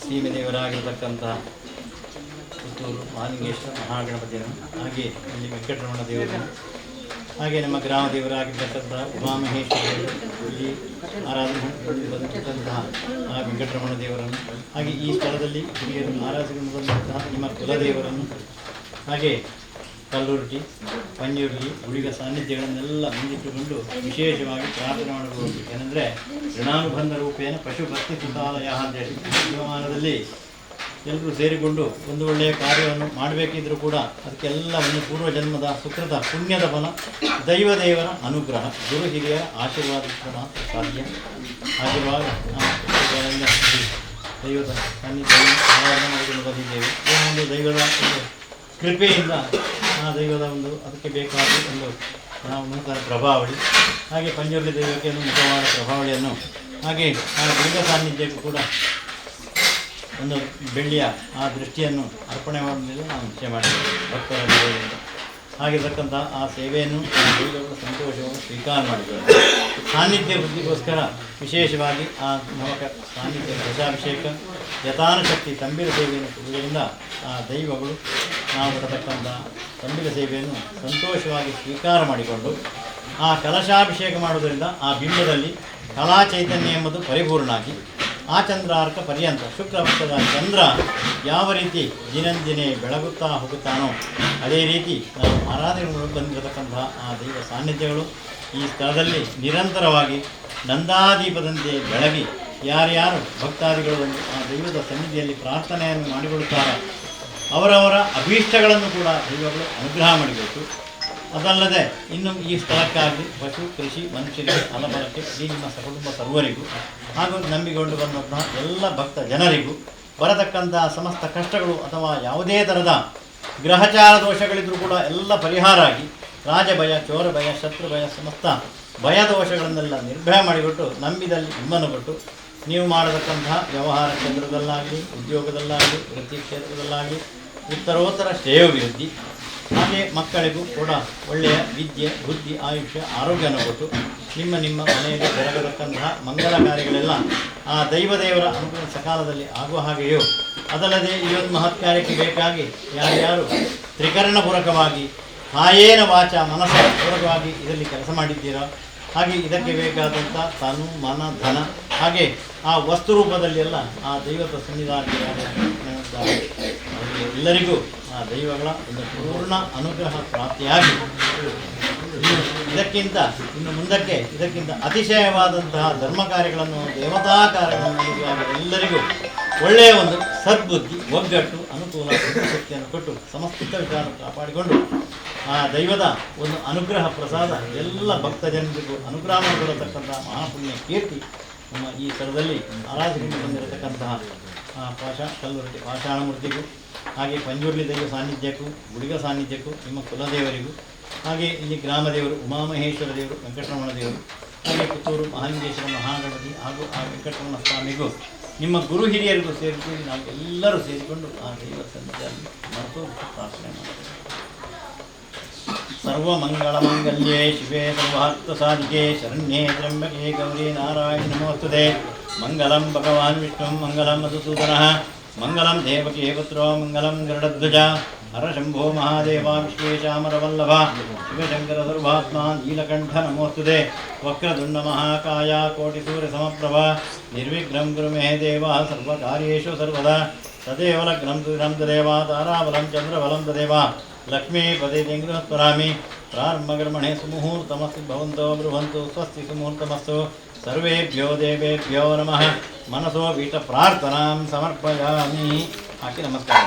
ಸೀಮೆ ದೇವರಾಗಿರ್ತಕ್ಕಂತಹ ಪುತ್ತೂರು ಮಹಾಲಿಂಗೇಶ್ವರ ಮಹಾಗಣಪತಿಯನ್ನು, ಹಾಗೆ ಇಲ್ಲಿ ವೆಂಕಟರಮಣ ದೇವರನ್ನು, ಹಾಗೆ ನಮ್ಮ ಗ್ರಾಮ ದೇವರಾಗಿರ್ತಕ್ಕಂಥ ಉಮಾಮಹೇಶ್ವರ ದೇವರು, ಇಲ್ಲಿ ಆರಾಧನೆ ಮಾಡಿಕೊಂಡು ಬಂದಿರತಕ್ಕಂತಹ ಆ ವೆಂಕಟರಮಣ ದೇವರನ್ನು, ಹಾಗೆ ಈ ಸ್ಥಳದಲ್ಲಿ ಹಿರಿಯರು ಆರಾಧಿಸಿಕೊಂಡು ಬಂದಂತಹ ನಿಮ್ಮ ಕುಲದೇವರನ್ನು, ಹಾಗೆ ಕಲ್ಲುರ್ಟಿ, ಪಂಜುರ್ಲಿ, ಗುಳಿಗ ಸಾನ್ನಿಧ್ಯಗಳನ್ನೆಲ್ಲ ಮುಂದಿಟ್ಟುಕೊಂಡು ವಿಶೇಷವಾಗಿ ಪ್ರಾರ್ಥನೆ ಮಾಡಬಹುದು. ಏನಂದರೆ ಋಣಾನುಬಂಧ ರೂಪೇಣ ಪಶು ಭಕ್ತಿ ಸುತಾಲಯ ಅಂತೇಳಿ ಜೀವಮಾನದಲ್ಲಿ ಎಲ್ಲರೂ ಸೇರಿಕೊಂಡು ಒಂದು ಒಳ್ಳೆಯ ಕಾರ್ಯವನ್ನು ಮಾಡಬೇಕಿದ್ರೂ ಕೂಡ ಅದಕ್ಕೆಲ್ಲ ಒಂದು ಪೂರ್ವಜನ್ಮದ ಸುಕೃತ ಪುಣ್ಯದ ಫಲ, ದೈವದೇವರ ಅನುಗ್ರಹ, ಗುರು ಹಿರಿಯರ ಆಶೀರ್ವಾದ ಮಾತ್ರ ಸಾಧ್ಯ. ಹಾಗಿರುವಾಗ ನಾವು ದೈವದ ಸಾನ್ನಿಧ್ಯವನ್ನು ಆರಾಧನೆ ಮಾಡಿಕೊಂಡು ಬಂದಿದ್ದೇವೆ. ಈ ಒಂದು ದೈವದ ಒಂದು ಕೃಪೆಯಿಂದ ಆ ದೈವದ ಒಂದು ಅದಕ್ಕೆ ಬೇಕಾದ ಒಂದು ನಾವು ನೂತನ ಪ್ರಭಾವಳಿ, ಹಾಗೆ ಪಂಜುರ್ಲಿ ದೈವಕ್ಕೆ ಒಂದು ಮುಖವಾದ ಪ್ರಭಾವಳಿಯನ್ನು, ಹಾಗೆ ಆ ದೈವ ಸಾನ್ನಿಧ್ಯಕ್ಕೂ ಕೂಡ ಒಂದು ಬೆಳ್ಳಿಯ ಆ ದೃಷ್ಟಿಯನ್ನು ಅರ್ಪಣೆ ಮಾಡಲು ನಾವು ನಿಶ್ಚಯ ಮಾಡಿದ್ದೇವೆ ಭಕ್ತರ ಸೇವೆಯಿಂದ. ಹಾಗಿರ್ತಕ್ಕಂಥ ಆ ಸೇವೆಯನ್ನು ಆ ದೈವಗಳ ಸಂತೋಷವನ್ನು ಸ್ವೀಕಾರ ಮಾಡಿದ್ದೇವೆ. ಸಾನ್ನಿಧ್ಯ ವೃದ್ಧಿಗೋಸ್ಕರ ವಿಶೇಷವಾಗಿ ಆ ನವಕ ಸಾನ್ನಿಧ್ಯ ದಶಾಭಿಷೇಕ ಯಥಾನುಶಕ್ತಿ ತಂಬಿಲ ಸೇವೆಯನ್ನು ಕೊಡುವುದರಿಂದ ಆ ದೈವಗಳು ನಾವು ಕೊಡತಕ್ಕಂಥ ತಂಬಿಲ ಸೇವೆಯನ್ನು ಸಂತೋಷವಾಗಿ ಸ್ವೀಕಾರ ಮಾಡಿಕೊಂಡು ಆ ಕಲಶಾಭಿಷೇಕ ಮಾಡುವುದರಿಂದ ಆ ಬಿಂಬದಲ್ಲಿ ಕಲಾ ಚೈತನ್ಯ ಎಂಬುದು ಪರಿಪೂರ್ಣಾಗಿ ಆ ಚಂದ್ರಾರ್ಕ ಪರ್ಯಂತ ಶುಕ್ಲಪಕ್ಷದ ಚಂದ್ರ ಯಾವ ರೀತಿ ದಿನಂದಿನೇ ಬೆಳಗುತ್ತಾ ಹೋಗುತ್ತಾನೋ ಅದೇ ರೀತಿ ನಾವು ಆರಾಧನೆ ಬಂದಿರತಕ್ಕಂತಹ ಆ ದೈವ ಸಾನ್ನಿಧ್ಯಗಳು ಈ ಸ್ಥಳದಲ್ಲಿ ನಿರಂತರವಾಗಿ ನಂದಾದೀಪದಂತೆ ಬೆಳಗಿ ಯಾರ್ಯಾರು ಭಕ್ತಾದಿಗಳು ಒಂದು ಆ ದೈವದ ಸನ್ನಿಧಿಯಲ್ಲಿ ಪ್ರಾರ್ಥನೆಯನ್ನು ಮಾಡಿಕೊಳ್ಳುತ್ತಾರೋ ಅವರವರ ಅಭೀಷ್ಟಗಳನ್ನು ಕೂಡ ದೈವಗಳು ಅನುಗ್ರಹ ಮಾಡಬೇಕು. ಅದಲ್ಲದೆ ಇನ್ನು ಈ ಸ್ಥಳಕ್ಕಾಗಿ ಪಶು, ಕೃಷಿ, ಮನುಷ್ಯರಿಗೆ, ಹಲಬಲಕ್ಕೆ, ಇಡೀ ನಿಮ್ಮ ಸಕುಟುಂಬ ಸರ್ವರಿಗೂ ಹಾಗೂ ನಂಬಿಕೊಂಡು ಬಂದಂತಹ ಎಲ್ಲ ಭಕ್ತ ಜನರಿಗೂ ಬರತಕ್ಕಂತಹ ಸಮಸ್ತ ಕಷ್ಟಗಳು ಅಥವಾ ಯಾವುದೇ ಥರದ ಗ್ರಹಚಾರ ದೋಷಗಳಿದ್ದರೂ ಕೂಡ ಎಲ್ಲ ಪರಿಹಾರ ಆಗಿ ರಾಜಭಯ, ಚೋರಭಯ, ಶತ್ರುಭಯ, ಸಮಸ್ತ ಭಯ ದೋಷಗಳನ್ನೆಲ್ಲ ನಿರ್ಭಯ ಮಾಡಿಕೊಟ್ಟು ನಂಬಿದಲ್ಲಿ ನಿಮ್ಮನ್ನು ಕೊಟ್ಟು ನೀವು ಮಾಡತಕ್ಕಂತಹ ವ್ಯವಹಾರ ಕ್ಷೇತ್ರದಲ್ಲಾಗಲಿ, ಉದ್ಯೋಗದಲ್ಲಾಗಲಿ, ವೃತ್ತಿ ಕ್ಷೇತ್ರದಲ್ಲಾಗಲಿ ಉತ್ತರೋತ್ತರ ಶ್ರೇಯೋಭಿವೃದ್ಧಿ, ಹಾಗೆ ಮಕ್ಕಳಿಗೂ ಕೂಡ ಒಳ್ಳೆಯ ವಿದ್ಯೆ, ಬುದ್ಧಿ, ಆಯುಷ್ಯ, ಆರೋಗ್ಯವನ್ನು ಕೊಟ್ಟು ನಿಮ್ಮ ನಿಮ್ಮ ಮನೆಯಲ್ಲಿ ಜರಗತಕ್ಕಂತಹ ಮಂಗಲ ಕಾರ್ಯಗಳೆಲ್ಲ ಆ ದೈವದೇವರ ಅನುಕೂಲ ಸಕಾಲದಲ್ಲಿ ಆಗುವ ಹಾಗೆಯೂ, ಅದಲ್ಲದೆ ಈ ಒಂದು ಮಹತ್ ಕಾರ್ಯಕ್ಕೆ ಬೇಕಾಗಿ ಯಾರ್ಯಾರು ತ್ರಿಕರಣಪೂರಕವಾಗಿ ಕಾಯೇನ ವಾಚ ಮನಸ್ಸ ಪೂರಕವಾಗಿ ಇದರಲ್ಲಿ ಕೆಲಸ ಮಾಡಿದ್ದೀರೋ, ಹಾಗೆ ಇದಕ್ಕೆ ಬೇಕಾದಂಥ ತನು, ಮನ, ಧನ, ಹಾಗೆ ಆ ವಸ್ತು ರೂಪದಲ್ಲಿ ಎಲ್ಲ ಆ ದೈವದ ಸನ್ನಿಧಾನಕ್ಕೆ ಯಾರು ಅವರಿಗೆ ಎಲ್ಲರಿಗೂ ಆ ದೈವಗಳ ಒಂದು ಪೂರ್ಣ ಅನುಗ್ರಹ ಪ್ರಾಪ್ತಿಯಾಗಿ ಇನ್ನು ಇದಕ್ಕಿಂತ ಇನ್ನು ಮುಂದಕ್ಕೆ ಇದಕ್ಕಿಂತ ಅತಿಶಯವಾದಂತಹ ಧರ್ಮ ಕಾರ್ಯಗಳನ್ನು, ದೇವತಾ ಕಾರ್ಯಗಳನ್ನು ನಡೆಸುವಾಗ ಎಲ್ಲರಿಗೂ ಒಳ್ಳೆಯ ಒಂದು ಸದ್ಬುದ್ಧಿ, ಒಗ್ಗಟ್ಟು, ಅನುಕೂಲ, ಶಕ್ತಿಯನ್ನು ಕೊಟ್ಟು ಸಮಸ್ತ ವಿಚಾರ ಕಾಪಾಡಿಕೊಂಡು ಆ ದೈವದ ಒಂದು ಅನುಗ್ರಹ ಪ್ರಸಾದ ಎಲ್ಲ ಭಕ್ತ ಜನರಿಗೂ ಅನುಗ್ರಹ ಮಾಡಿಕೊಡತಕ್ಕಂಥ ಮಹಾಪುಣ್ಯ ಕೀರ್ತಿ ನಮ್ಮ ಈ ಸ್ಥಳದಲ್ಲಿ ಆರಾಧಿಸಿಕೊಂಡು ಬಂದಿರತಕ್ಕಂತಹ ಪಾಷ ಕಲ್ಲುರಟ್ಟಿ ಪಾಷಾಣಮೂರ್ತಿಗೂ, ಹಾಗೆ ಪಂಜುರ್ಲಿ ದೈವ ಸಾನ್ನಿಧ್ಯಕ್ಕೂ, ಗುಡಿಗ ಸಾನ್ನಿಧ್ಯಕ್ಕೂ, ನಿಮ್ಮ ಕುಲದೇವರಿಗೂ, ಹಾಗೆ ಇಲ್ಲಿ ಗ್ರಾಮದೇವರು ಉಮಾಮಹೇಶ್ವರ ದೇವರು, ವೆಂಕಟರಮಣ ದೇವರು, ಹಾಗೆ ಪುತ್ತೂರು ಮಹಾಲಿಂಗೇಶ್ವರ ಮಹಾಗಣಪತಿ ಹಾಗೂ ಆ ವೆಂಕಟರಮಣ ಸ್ವಾಮಿಗೂ, ನಿಮ್ಮ ಗುರು ಹಿರಿಯರಿಗೂ ಸೇರಿಕೊಂಡು ನಾವು ಎಲ್ಲರೂ ಸೇರಿಕೊಂಡು ಆ ದೈವ ಸನ್ನಿಧಿಯಲ್ಲಿ ಮನಸ್ಸು ಪ್ರಾರ್ಥನೆ ಮಾಡ್ತೇವೆ. ಸರ್ವಮಂಗಳಮಾಂಗಲ್ಯೇ ಶಿವೆ ಸರ್ವಾರ್ಥ ಸಾಧಿಕೆ ಶರಣ್ಯೇ ತ್ರ್ಯಂಬಕೆ ಗೌರಿ ನಾರಾಯಣ ನಮೋಸ್ತುತೆ. ಮಂಗಲಂ ಭಗವಾನ್ ವಿಷ್ಣು, ಮಂಗಲಂ ಮಧುಸೂದನಃ, ಮಂಗಲಂ ದೇವಕೀ ಪುತ್ರೋ, ಮಂಗಲಂ ಗರುಡಧ್ವಜ. ಹರ ಶಂಭೋ ಮಹಾದೇವ ವಿಶ್ವೇಶಾಮರವಲ್ಲಭ ಶಿವಶಂಕರ ಸರ್ವಾತ್ಮ ನೀಲಕಂಠ ನಮೋಸ್ತುತೆ. ವಕ್ರದುಂಡ ಮಹಾಕಾಯ ಕೋಟಿಸೂರ್ಯ ಸಮಪ್ರಭ ನಿರ್ವಿಘ್ನಂ ಗುರು ಮೇ ದೇವ ಸರ್ವಕಾರ್ಯೇಷು ಸರ್ವದಾ. ತದೇವ ಲಗ್ನಂ ಸುಧಂ ತದೇವ ತಾರಾಬಲಂ ಚಂದ್ರಬಲಂ ತದೇವ ಲಕ್ಷ್ಮೀಪದೇ ಸ್ಮರಾಮಿ. ಪ್ರಾರಂಭಕರ್ಮಣೆ ಸುಮುಹೂರ್ತಮಸ್ತು ಭವಂತೋ ಬ್ರುವಂತು ಸ್ವಸ್ತಿ ಸುಮುಹೂರ್ತಮಸ್ತು. ಸರ್ವೇಭ್ಯೋ ದೇವೇಭ್ಯೋ ನಮಃ. ಮನಸೋ ವೀಟ ಪ್ರಾರ್ಥನಾಂ ಸಮರ್ಪಯಾಮಿ. ಹಾಕಿ ನಮಸ್ಕಾರ.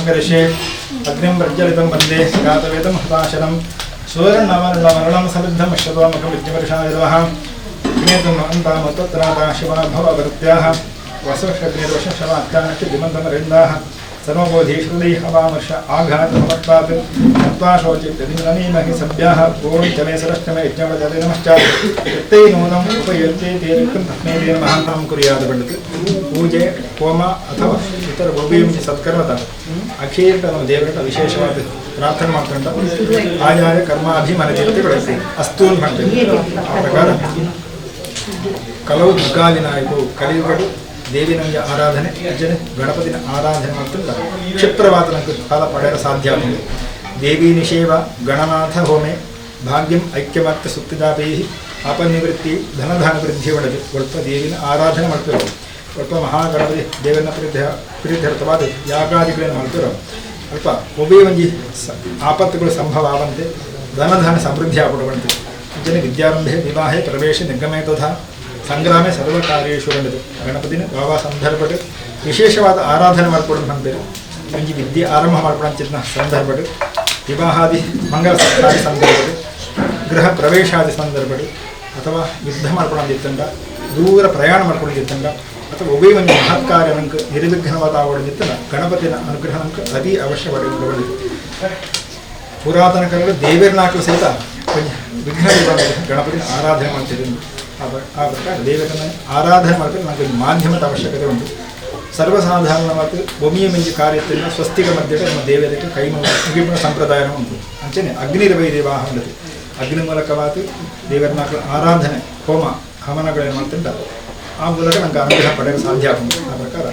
ಕರಿಷ್ಯೆ. ಅಗ್ನಿಂ ಪ್ರಜ್ವಲಿತಂ ವಂದೇ ಗಾತವೇದಂ ಹತಾಶನಂ ಸುವರ್ಣವರ್ಣವರ್ಣಂ ಸಮೃದ್ಧಂ ಅಶ್ವತೋಮುಖಂ ವಿದ್ಯಪರುಷಾಯ ನಮಃ. ಅಗ್ನೇತಂ ಅಂತಾಮತತ್ರಾತಾ ಶಿವಾ ಭವವೃತ್ಯಾಃ ವಸವಷಗ್ನಿರ್ವಶಶವಾತ್ಯಾಕ್ಷಿಮಂತಮರಿಂದಾಃ ಸರ್ವಬೋಧೀಶ್ರುತಿ ಹವಾಮರ್ಷ ಆಘಾತಮತ್ವಾತ್ ತತ್ವಾಶೋಚಿತ್ಯಧಿನಮೀಮಹಿ ಸಭ್ಯಾಃ ಓಂ ಚಮೇ ಸರಷ್ಟಮೇ ಯಜ್ಞವಜತೆ ನಮಶ್ಚ ಯತ್ತೈ ನೂನಂ ಉಪಯಂತೆ ತೇ ರಿಕ್ತಂ ತಸ್ಮೈ ತೇ ನಮಃ. ತಾಂ ಕುರಿಯಾದ ಪಂಡಿತ್ ಪೂಜೆ ಹೋಮ ಅಥವಾ ಇತರ ಗೋಬಿಯಂಜಿ ಸತ್ಕರ್ಮದ ಅಖೀರ್ಟ ನಮ್ಮ ದೇವರ ವಿಶೇಷವಾದ ಪ್ರಾರ್ಥನೆ ಮಾಡ್ಕೊಂಡ ಆಯಾಯ ಕರ್ಮಾಭಿಮನಚಿತ್ತೆಗಳು ಅಸ್ತು ಅಂತ ಮಾಡ್ತೇವೆ. ಆ ಪ್ರಕಾರ ಕಲವು ದುರ್ಗಾವಿನಾಯಕು ಕಲಿಯುಗಡು ದೇವಿನಂಜ ಆರಾಧನೆ ಅಜ್ಜನೆ ಗಣಪತಿನ ಆರಾಧನೆ ಮಾಡ್ತಿಲ್ಲ ಕ್ಷಿಪ್ರವಾದ ನಂಗೆ ಫಲ ಪಡೆಯಲು ಸಾಧ್ಯ ಆಗಿದೆ. ದೇವಿ ನಿಷೇವ ಗಣನಾಥ ಹೋಮೆ ಭಾಗ್ಯಂ ಐಕ್ಯಮರ್ಥ ಸುಪ್ತಿದಾಪೈ ಅಪನಿವೃತ್ತಿ ಧನಧಾನ ವೃದ್ಧಿ ಒಳಗೆ ಒಲ್ಪ ದೇವಿನ ಆರಾಧನೆ ಮಾಡ್ತಿರೋ ಒಲ್ಪ ಮಹಾಗಣಪತಿ ದೇವನ ಪ್ರೀತ್ಯರ್ಥವಾದ ಯಾಗಾದಿಗಳನ್ನು ಮಾಡ್ತಿರೋ ಅಲ್ಪ ಒಬ್ಬೇ ಒಂಜಿ ಆಪತ್ತುಗಳು ಸಂಭವ ಆವಂತೆ ಧನಧಾನ ಸಮೃದ್ಧಿ ಆಗ್ಬಿಡುವಂತೆ ಜನ ವಿದ್ಯಾರಂಭೆ ವಿವಾಹೆ ಪ್ರವೇಶ ನಿರ್ಗಮೆ ತಥಾ ಸಂಗ್ರಾಮೆ ಸರ್ವಕಾರ್ಯೇಶು ಬಂದಿದೆ. ಗಣಪತಿನ ಯಾವ ಸಂದರ್ಭ ವಿಶೇಷವಾದ ಆರಾಧನೆ ಮಾಡ್ಕೊಡೋದು ಅಂತಾರೆ. ಒಂಜಿ ವಿದ್ಯೆ ಆರಂಭ ಮಾಡ್ಕೊಡಂಚಿನ ಸಂದರ್ಭ, ವಿವಾಹಾದಿ ಮಂಗಲ ಸತ್ಕಾರಿ ಸಂದರ್ಭ, ಗೃಹ ಪ್ರವೇಶಾದಿ ಸಂದರ್ಭ, ಅಥವಾ ಯುದ್ಧ ಮಾಡ್ಕೊಳಂದಿತ್ತಂಡ, ದೂರ ಪ್ರಯಾಣ ಮಾಡ್ಕೊಂಡಿತ್ತಂಡ, ಅಥವಾ ಒಬ್ಬೇ ಒಂದು ಮಹತ್ ಕಾರ್ಯ ನಂಗೆ ನಿರ್ವಿಘ್ನವಾದ ಆವಡಂದಿತ್ತಲ್ಲ ಗಣಪತಿನ ಅನುಗ್ರಹ ನಂಗೆ ಅತಿ ಅವಶ್ಯವಾಗಿ ಪುರಾತನ ಕಾಲದ ದೇವರನಾಕಲು ಸಹಿತ ವಿಘ್ನ ಗಣಪತಿನ ಆರಾಧನೆ ಮಾಡ್ತಿದ್ದೀನಿ. ಆ ಪ್ರಕಾರ ದೇವರನ್ನ ಆರಾಧನೆ ಮಾಡ್ತಾರೆ ನಮಗೆ ಮಾಧ್ಯಮದ ಅವಶ್ಯಕತೆ ಉಂಟು. ಸರ್ವಸಾಧಾರಣವಾದ ಭೂಮಿಯ ಮಿಂಜಿ ಕಾರ್ಯತ್ತಿನ ಸ್ವಸ್ತಿಕ ಮಧ್ಯೆ ನಮ್ಮ ದೇವರಿಗೆ ಕೈ ಮುಗಿಪಿನ ಸಂಪ್ರದಾಯ ಉಂಟು. ಅಂಚನೆ ಅಗ್ನಿರವೈ ದೇವಾಹ ಉಂಟು. ಅಗ್ನಿ ಮೂಲಕವಾದ ದೇವರನ್ನ ಆರಾಧನೆ ಹೋಮ ಹವನಗಳೇನು ಮಾಡ್ತಿದ್ದ ಆ ಮೂಲಕ ನಮ್ಗೆ ಅನುಗ್ರಹ ಪಡೆಯಲು ಸಾಧ್ಯ ಆಗುತ್ತದೆ. ಆ ಪ್ರಕಾರ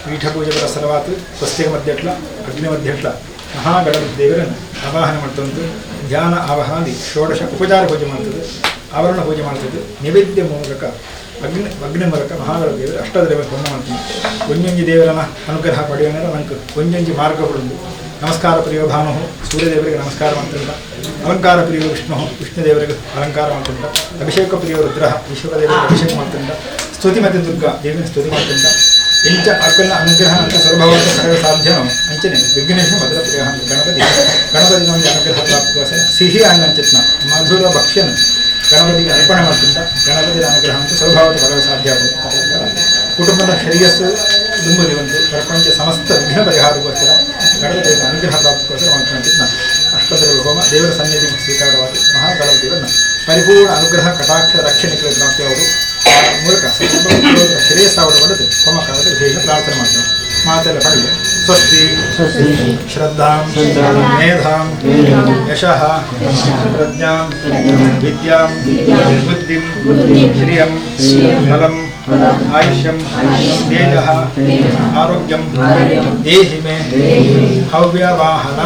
ಪೀಠ ಪೂಜೆ ಪರಸರವಾತು ಸ್ವಸ್ತಿಕ ಮಧ್ಯಟ್ಲ ಅಗ್ನಿ ಮಧ್ಯಟ್ಲ ಮಹಾಗಣಪತಿ ದೇವರನ್ನು ಆವಾಹನೆ ಮಾಡ್ತಂತು ಧ್ಯಾನ ಆವಾಹನಾದಿ ಷೋಡಶ ಉಪಚಾರ ಪೂಜೆ ಮಾಡ್ತದೆ, ಆವರಣ ಪೂಜೆ ಮಾಡ್ತದೆ. ನೈವೇದ್ಯ ಮೂಲಕ ಅಗ್ನಿ ಅಗ್ನಿ ಮೂಲಕ ಮಹಾಗಣಪತಿ ದೇವರು ಅಷ್ಟದ್ರವ್ಯ ಹೋಮ ಮಾಡ್ತೀನಿ. ಒಂಜೊಂಜಿ ದೇವರನ್ನ ಅನುಗ್ರಹ ಪಡೆಯೋಣ ನಂಗೆ ಒಂಜೊಂಜಿ ಮಾರ್ಗಗಳುಂಟು. ನಮಸ್ಕಾರ ಪ್ರಿಯೋ ಭಾನು ಸೂರ್ಯದೇವರಿಗೆ ನಮಸ್ಕಾರ ಮಾಡ್ತಿದ್ದ, ಅಲಂಕಾರ ಪ್ರಿಯೋ ವಿಷ್ಣು ವಿಷ್ಣುದೇವರಿಗೆ ಅಲಂಕಾರ ಮಾಡ್ತಿದ್ದ, ಅಭಿಷೇಕ ಪ್ರಿಯೋ ರುದ್ರ ವಿಶ್ವದೇವರಿಗೆ ಅಭಿಷೇಕ ಮಾಡ್ತಿದ್ದ, ಸ್ತುತಿ ಮತ್ತು ದುರ್ಗಾ ದೇವಿನ ಸ್ತುತಿ ಮಾಡ್ತಿದ್ದ. ಇಂಚ ಅಕ್ಕನ ಅನುಗ್ರಹ ಅಂತ ಸುಲಭವಾದ ಪಡೆಯಲು ಸಾಧ್ಯನೋ ಅಂಚನೆ ವಿಘ್ನೇಶ ಮಧುರ ಪ್ರಿಯ ಗಣಪತಿ ಗಣಪತಿ ಒಂದು ಅನುಗ್ರಹ ಪ್ರಾಪ್ತಿಗೋಸ್ಕರ ಸಿಹಿ ಅಂಚಿತ್ನ ಮಧುರ ಭಕ್ಷ್ಯನ ಗಣಪತಿಗೆ ಅರ್ಪಣೆ ಮಾಡ್ತಿದ್ದ ಗಣಪತಿಯ ಅನುಗ್ರಹ ಅಂತ ಸುಲಭವಾದ ಪಡೆಯಲು ಸಾಧ್ಯ ಆಗುತ್ತೆ. ಕುಟುಂಬದ ಶ್ರೇಯಸ್ಸು ದುಂಬುದಿವಂತು ಪ್ರಪಂಚ ಸಮಸ್ತ ವಿಘ್ನ ಪರಿಹಾರಕ್ಕೋಸ್ಕರ ಗಣಪತಿಯ ಅನುಗ್ರಹ ಪ್ರಾಪ್ತಿಗೋಸ್ಕರ ಮಾಡ್ತಿದ್ದ ಅಷ್ಟದ್ರವ್ಯ ಹೋಮ ದೇವರ ಸನ್ನಿಧಿಗೆ ಸ್ವೀಕಾರವಾಗಿ ಮಹಾಗಣಪತಿಯನ್ನು ಪರಿಪೂರ್ಣ ಅನುಗ್ರಹ ಕಟಾಕ್ಷ ರಕ್ಷಣೆ ಪ್ರಾಪ್ತಿಯಾಗುವುದು. ಆ ಮೂಲಕ ಶ್ರೇಯಸ್ಸಾವಡು ಪಡೆದು ಹೋಮಕಾಲದಲ್ಲಿ ವಿಶೇಷ ಪ್ರಾರ್ಥನೆ ಮಾಡ್ತಾರೆ. ಮಾತೆಲ್ಲ ಪಡೆದು ಸ್ವಸ್ತಿ ಶ್ರದ್ಧಾಂ ಮೇಧಾಂ ಯಶಃ ಪ್ರಜ್ಞಾಂ ವಿದ್ಯಾಂ ಬುದ್ಧಿಂ ಶ್ರಿಯಂ ಬಲಂ ಆಯುಷ್ಯಂ ತೇಜಃ ಆರೋಗ್ಯಂ ದೇಹಿ ಮೇ ಹವ್ಯವಾಹನ.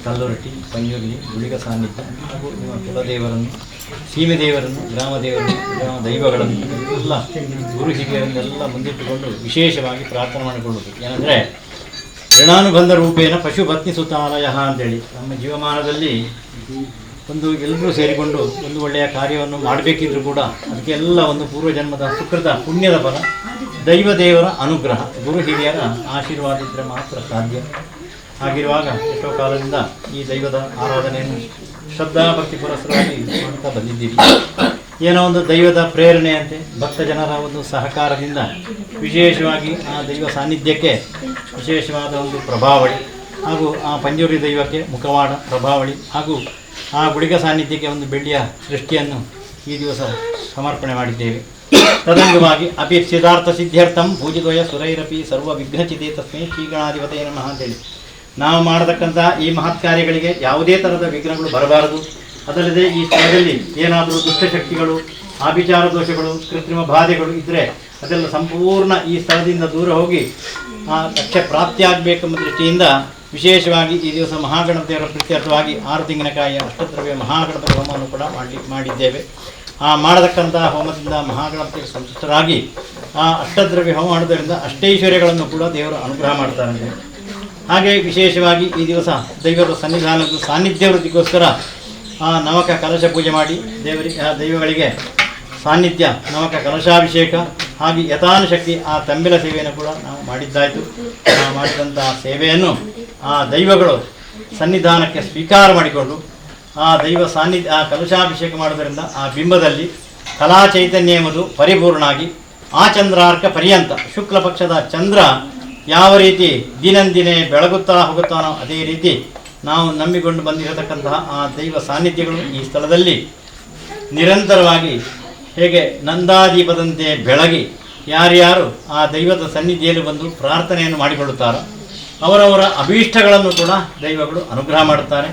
ಕಲ್ಲುರಟ್ಟಿ ಪಂಜುರ್ಲಿ ಗುಳಿಗ ಸಾನ್ನಿಧ್ಯ ಹಾಗೂ ನಿಮ್ಮ ಕುಲದೇವರನ್ನು, ಸೀಮೆ ದೇವರನ್ನು, ಗ್ರಾಮ ದೇವರನ್ನು, ಗ್ರಾಮ ದೈವಗಳನ್ನು ಎಲ್ಲ ಗುರು ಹಿರಿಯರನ್ನೆಲ್ಲ ಮುಂದಿಟ್ಟುಕೊಂಡು ವಿಶೇಷವಾಗಿ ಪ್ರಾರ್ಥನೆ ಮಾಡಿಕೊಳ್ಳುವುದು. ಏನಂದರೆ ಋಣಾನುಬಂಧ ರೂಪೇಣ ಪಶುಪತ್ನಿ ಸುತಾಲಯ ಅಂತೇಳಿ ನಮ್ಮ ಜೀವಮಾನದಲ್ಲಿ ಒಂದು ಎಲ್ಲರೂ ಸೇರಿಕೊಂಡು ಒಂದು ಒಳ್ಳೆಯ ಕಾರ್ಯವನ್ನು ಮಾಡಬೇಕಿದ್ರೂ ಕೂಡ ಅದಕ್ಕೆಲ್ಲ ಒಂದು ಪೂರ್ವಜನ್ಮದ ಸುಕೃತ ಪುಣ್ಯದ ಫಲ, ದೈವ ದೇವರ ಅನುಗ್ರಹ, ಗುರು ಹಿರಿಯರ ಆಶೀರ್ವಾದ ಇದ್ದರೆ ಮಾತ್ರ ಸಾಧ್ಯ. ಹಾಗಿರುವಾಗ ಎಷ್ಟೋ ಕಾಲದಿಂದ ಈ ದೈವದ ಆರಾಧನೆಯನ್ನು ಶ್ರದ್ಧಾಭಕ್ತಿ ಪುರಸ್ಸರವಾಗಿ ಮಾಡ್ತಾ ಬಂದಿದ್ದೀವಿ. ಏನೋ ಒಂದು ದೈವದ ಪ್ರೇರಣೆಯಂತೆ ಭಕ್ತ ಜನರ ಒಂದು ಸಹಕಾರದಿಂದ ವಿಶೇಷವಾಗಿ ಆ ದೈವ ಸಾನ್ನಿಧ್ಯಕ್ಕೆ ವಿಶೇಷವಾದ ಒಂದು ಪ್ರಭಾವಳಿ ಹಾಗೂ ಆ ಪಂಜುರ್ಲಿ ದೈವಕ್ಕೆ ಮುಖವಾಡ ಪ್ರಭಾವಳಿ ಹಾಗೂ ಆ ಗುಳಿಗ ಸಾನ್ನಿಧ್ಯಕ್ಕೆ ಒಂದು ಬೆಳ್ಳಿಯ ಸೃಷ್ಟಿಯನ್ನು ಈ ದಿವಸ ಸಮರ್ಪಣೆ ಮಾಡಿದ್ದೇವೆ. ತದಂಗವಾಗಿ ಅಪೀಪ್ಸಿತಾರ್ಥ ಸಿದ್ಧ್ಯರ್ಥಂ ಪೂಜಿತೋಯ ಸುರೈರಪಿ ಸರ್ವ ವಿಘ್ನಚಿತೆ ತಸ್ಮೈ ಶ್ರೀಗಣಾಧಿಪತಯೇ ನಮಃ ಅಂತೇಳಿ ನಾವು ಮಾಡತಕ್ಕಂಥ ಈ ಮಹತ್ ಕಾರ್ಯಗಳಿಗೆ ಯಾವುದೇ ಥರದ ವಿಘ್ನಗಳು ಬರಬಾರದು. ಅದಲ್ಲದೆ ಈ ಸ್ಥಳದಲ್ಲಿ ಏನಾದರೂ ದುಷ್ಟಶಕ್ತಿಗಳು, ಆಭಿಚಾರ ದೋಷಗಳು, ಕೃತ್ರಿಮ ಬಾಧೆಗಳು ಇದ್ದರೆ ಅದೆಲ್ಲ ಸಂಪೂರ್ಣ ಈ ಸ್ಥಳದಿಂದ ದೂರ ಹೋಗಿ ಆ ಲಕ್ಷ್ಯ ಪ್ರಾಪ್ತಿಯಾಗಬೇಕೆಂಬ ದೃಷ್ಟಿಯಿಂದ ವಿಶೇಷವಾಗಿ ಈ ದಿವಸ ಮಹಾಗಣಪತಿಯವರ ಪ್ರೀತ್ಯರ್ಥವಾಗಿ 6 ತೆಂಗಿನಕಾಯಿಯ ಅಷ್ಟದ್ರವ್ಯ ಮಹಾಗಣಪತಿ ಹೋಮವನ್ನು ಕೂಡ ಮಾಡಿದ್ದೇವೆ. ಆ ಮಾಡತಕ್ಕಂಥ ಹೋಮದಿಂದ ಮಹಾಗಣಪತಿಗೆ ಸಂತುಷ್ಟರಾಗಿ ಆ ಅಷ್ಟದ್ರವ್ಯ ಹೋಮ ಮಾಡೋದರಿಂದ ಅಷ್ಟೈಶ್ವರ್ಯಗಳನ್ನು ಕೂಡ ದೇವರು ಅನುಗ್ರಹ ಮಾಡ್ತಾರೆ. ಹಾಗೆ ವಿಶೇಷವಾಗಿ ಈ ದಿವಸ ದೈವದ ಸನ್ನಿಧಾನದ ಸಾನ್ನಿಧ್ಯ ವೃದ್ಧಿಗೋಸ್ಕರ ಆ ನವಕ ಕಲಶ ಪೂಜೆ ಮಾಡಿ ದೇವರಿಗೆ, ಆ ದೈವಗಳಿಗೆ ಸಾನ್ನಿಧ್ಯ ನವಕ ಕಲಶಾಭಿಷೇಕ ಹಾಗೆ ಯಥಾನುಶಕ್ತಿ ಆ ತಂಬಿಲ ಸೇವೆಯನ್ನು ಕೂಡ ನಾವು ಮಾಡಿದ್ದಾಯಿತು. ನಾವು ಮಾಡಿದಂಥ ಸೇವೆಯನ್ನು ಆ ದೈವಗಳು ಸನ್ನಿಧಾನಕ್ಕೆ ಸ್ವೀಕಾರ ಮಾಡಿಕೊಂಡು ಆ ದೈವ ಸಾನ್ನಿಧ್ಯ ಆ ಕಲಶಾಭಿಷೇಕ ಮಾಡೋದರಿಂದ ಆ ಬಿಂಬದಲ್ಲಿ ಕಲಾ ಚೈತನ್ಯ ಎಂಬುದು ಪರಿಪೂರ್ಣಾಗಿ ಆ ಚಂದ್ರಾರ್ಕ ಪರ್ಯಂತ ಶುಕ್ಲ ಪಕ್ಷದ ಚಂದ್ರ ಯಾವ ರೀತಿ ದಿನಂದಿನೇ ಬೆಳಗುತ್ತಾ ಹೋಗುತ್ತಾನೋ ಅದೇ ರೀತಿ ನಾವು ನಂಬಿಕೊಂಡು ಬಂದಿರತಕ್ಕಂತಹ ಆ ದೈವ ಸಾನ್ನಿಧ್ಯಗಳು ಈ ಸ್ಥಳದಲ್ಲಿ ನಿರಂತರವಾಗಿ ಹೇಗೆ ನಂದಾದೀಪದಂತೆ ಬೆಳಗಿ ಯಾರ್ಯಾರು ಆ ದೈವದ ಸನ್ನಿಧಿಯಲ್ಲಿ ಬಂದು ಪ್ರಾರ್ಥನೆಯನ್ನು ಮಾಡಿಕೊಳ್ಳುತ್ತಾರೋ ಅವರವರ ಅಭೀಷ್ಟಗಳನ್ನು ಕೂಡ ದೈವಗಳು ಅನುಗ್ರಹ ಮಾಡುತ್ತಾರೆ.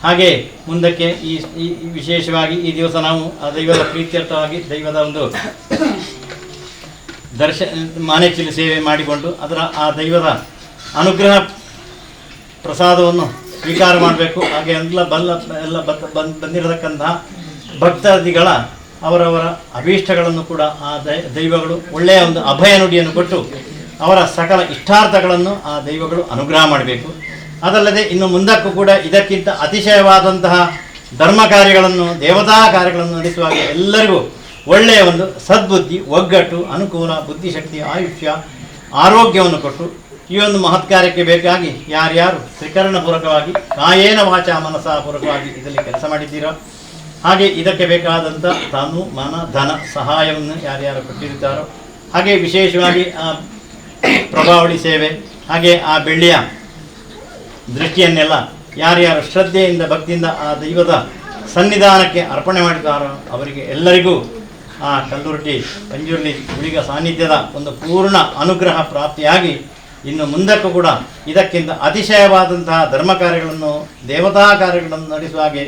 ಹಾಗೆ ಮುಂದಕ್ಕೆ ಈ ವಿಶೇಷವಾಗಿ ಈ ದಿವಸ ನಾವು ಆ ದೈವದ ಪ್ರೀತ್ಯರ್ಥವಾಗಿ ದೈವದ ಒಂದು ಮಾನೆಚ್ಚಿನ ಸೇವೆ ಮಾಡಿಕೊಂಡು ಅದರ ಆ ದೈವದ ಅನುಗ್ರಹ ಪ್ರಸಾದವನ್ನು ಸ್ವೀಕಾರ ಮಾಡಬೇಕು. ಹಾಗೆ ಎಲ್ಲ ಬಲ್ಲ ಎಲ್ಲ ಬಂದಿರತಕ್ಕಂತಹ ಭಕ್ತಾದಿಗಳ ಅವರವರ ಅಭೀಷ್ಟಗಳನ್ನು ಕೂಡ ಆ ದೈವಗಳು ಒಳ್ಳೆಯ ಒಂದು ಅಭಯ ನುಡಿಯನ್ನು ಕೊಟ್ಟು ಅವರ ಸಕಲ ಇಷ್ಟಾರ್ಥಗಳನ್ನು ಆ ದೈವಗಳು ಅನುಗ್ರಹ ಮಾಡಬೇಕು. ಅದಲ್ಲದೆ ಇನ್ನು ಮುಂದಕ್ಕೂ ಕೂಡ ಇದಕ್ಕಿಂತ ಅತಿಶಯವಾದಂತಹ ಧರ್ಮ ಕಾರ್ಯಗಳನ್ನು, ದೇವತಾ ಕಾರ್ಯಗಳನ್ನು ನಡೆಸುವಾಗ ಎಲ್ಲರಿಗೂ ಒಳ್ಳೆಯ ಒಂದು ಸದ್ಬುದ್ಧಿ, ಒಗ್ಗಟ್ಟು, ಅನುಕೂಲ, ಬುದ್ಧಿಶಕ್ತಿ, ಆಯುಷ್ಯ, ಆರೋಗ್ಯವನ್ನು ಕೊಟ್ಟು ಈ ಒಂದು ಮಹತ್ ಕಾರ್ಯಕ್ಕೆ ಬೇಕಾಗಿ ಯಾರ್ಯಾರು ತ್ರಿಕರಣಪೂರ್ವಕವಾಗಿ ಕಾಯೇನ ವಾಚ ಮನಸ ಪೂರ್ವಕವಾಗಿ ಇದರಲ್ಲಿ ಕೆಲಸ ಮಾಡಿದ್ದೀರೋ ಹಾಗೆ ಇದಕ್ಕೆ ಬೇಕಾದಂಥ ತನು ಮನ ಧನ ಸಹಾಯವನ್ನು ಯಾರ್ಯಾರು ಕೊಟ್ಟಿರುತ್ತಾರೋ ಹಾಗೆ ವಿಶೇಷವಾಗಿ ಆ ಪ್ರಭಾವಳಿ ಸೇವೆ ಹಾಗೆ ಆ ಬೆಳ್ಳಿಯ ದೃಷ್ಟಿಯನ್ನೆಲ್ಲ ಯಾರ್ಯಾರು ಶ್ರದ್ಧೆಯಿಂದ ಭಕ್ತಿಯಿಂದ ಆ ದೈವದ ಸನ್ನಿಧಾನಕ್ಕೆ ಅರ್ಪಣೆ ಮಾಡಿದ್ದಾರೋ ಅವರಿಗೆ ಎಲ್ಲರಿಗೂ ಆ ಕಲ್ಲುರ್ಟಿ ಪಂಜುರ್ಲಿ ಗುಳಿಗ ಸಾನ್ನಿಧ್ಯದ ಒಂದು ಪೂರ್ಣ ಅನುಗ್ರಹ ಪ್ರಾಪ್ತಿಯಾಗಿ ಇನ್ನು ಮುಂದಕ್ಕೂ ಕೂಡ ಇದಕ್ಕಿಂತ ಅತಿಶಯವಾದಂತಹ ಧರ್ಮ ಕಾರ್ಯಗಳನ್ನು, ದೇವತಾ ಕಾರ್ಯಗಳನ್ನು ನಡೆಸುವ ಹಾಗೆ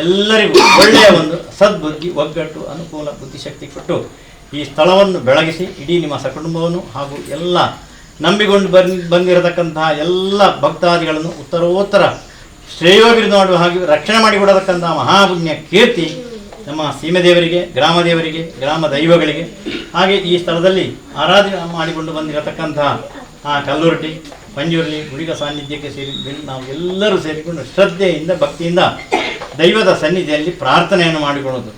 ಎಲ್ಲರಿಗೂ ಒಳ್ಳೆಯ ಒಂದು ಸದ್ಬುದ್ಧಿ, ಒಗ್ಗಟ್ಟು, ಅನುಕೂಲ, ಬುದ್ಧಿಶಕ್ತಿ ಕೊಟ್ಟು ಈ ಸ್ಥಳವನ್ನು ಬೆಳಗಿಸಿ ಇಡೀ ನಿಮ್ಮ ಸಕುಟುಂಬವನ್ನು ಹಾಗೂ ಎಲ್ಲ ನಂಬಿಕೊಂಡು ಬಂದಿರತಕ್ಕಂತಹ ಎಲ್ಲ ಭಕ್ತಾದಿಗಳನ್ನು ಉತ್ತರೋತ್ತರ ಶ್ರೇಯೋಭಿವೃದ್ಧಿ ಮಾಡುವ ಹಾಗೆ ರಕ್ಷಣೆ ಮಾಡಿಕೊಡತಕ್ಕಂತಹ ಮಹಾಪುಣ್ಯ ಕೀರ್ತಿ ನಮ್ಮ ಸೀಮೆದೇವರಿಗೆ, ಗ್ರಾಮದೇವರಿಗೆ, ಗ್ರಾಮ ದೈವಗಳಿಗೆ ಹಾಗೆ ಈ ಸ್ಥಳದಲ್ಲಿ ಆರಾಧನೆ ಮಾಡಿಕೊಂಡು ಬಂದಿರತಕ್ಕಂತಹ ಆ ಕಲ್ಲುರ್ಟಿ ಪಂಜುರ್ಲಿ ಗುಳಿಗ ಸಾನ್ನಿಧ್ಯಕ್ಕೆ ಸೇರಿ ನಾವು ಎಲ್ಲರೂ ಸೇರಿಕೊಂಡು ಶ್ರದ್ಧೆಯಿಂದ ಭಕ್ತಿಯಿಂದ ದೈವದ ಸನ್ನಿಧಿಯಲ್ಲಿ ಪ್ರಾರ್ಥನೆಯನ್ನು ಮಾಡಿಕೊಳ್ಳೋದು.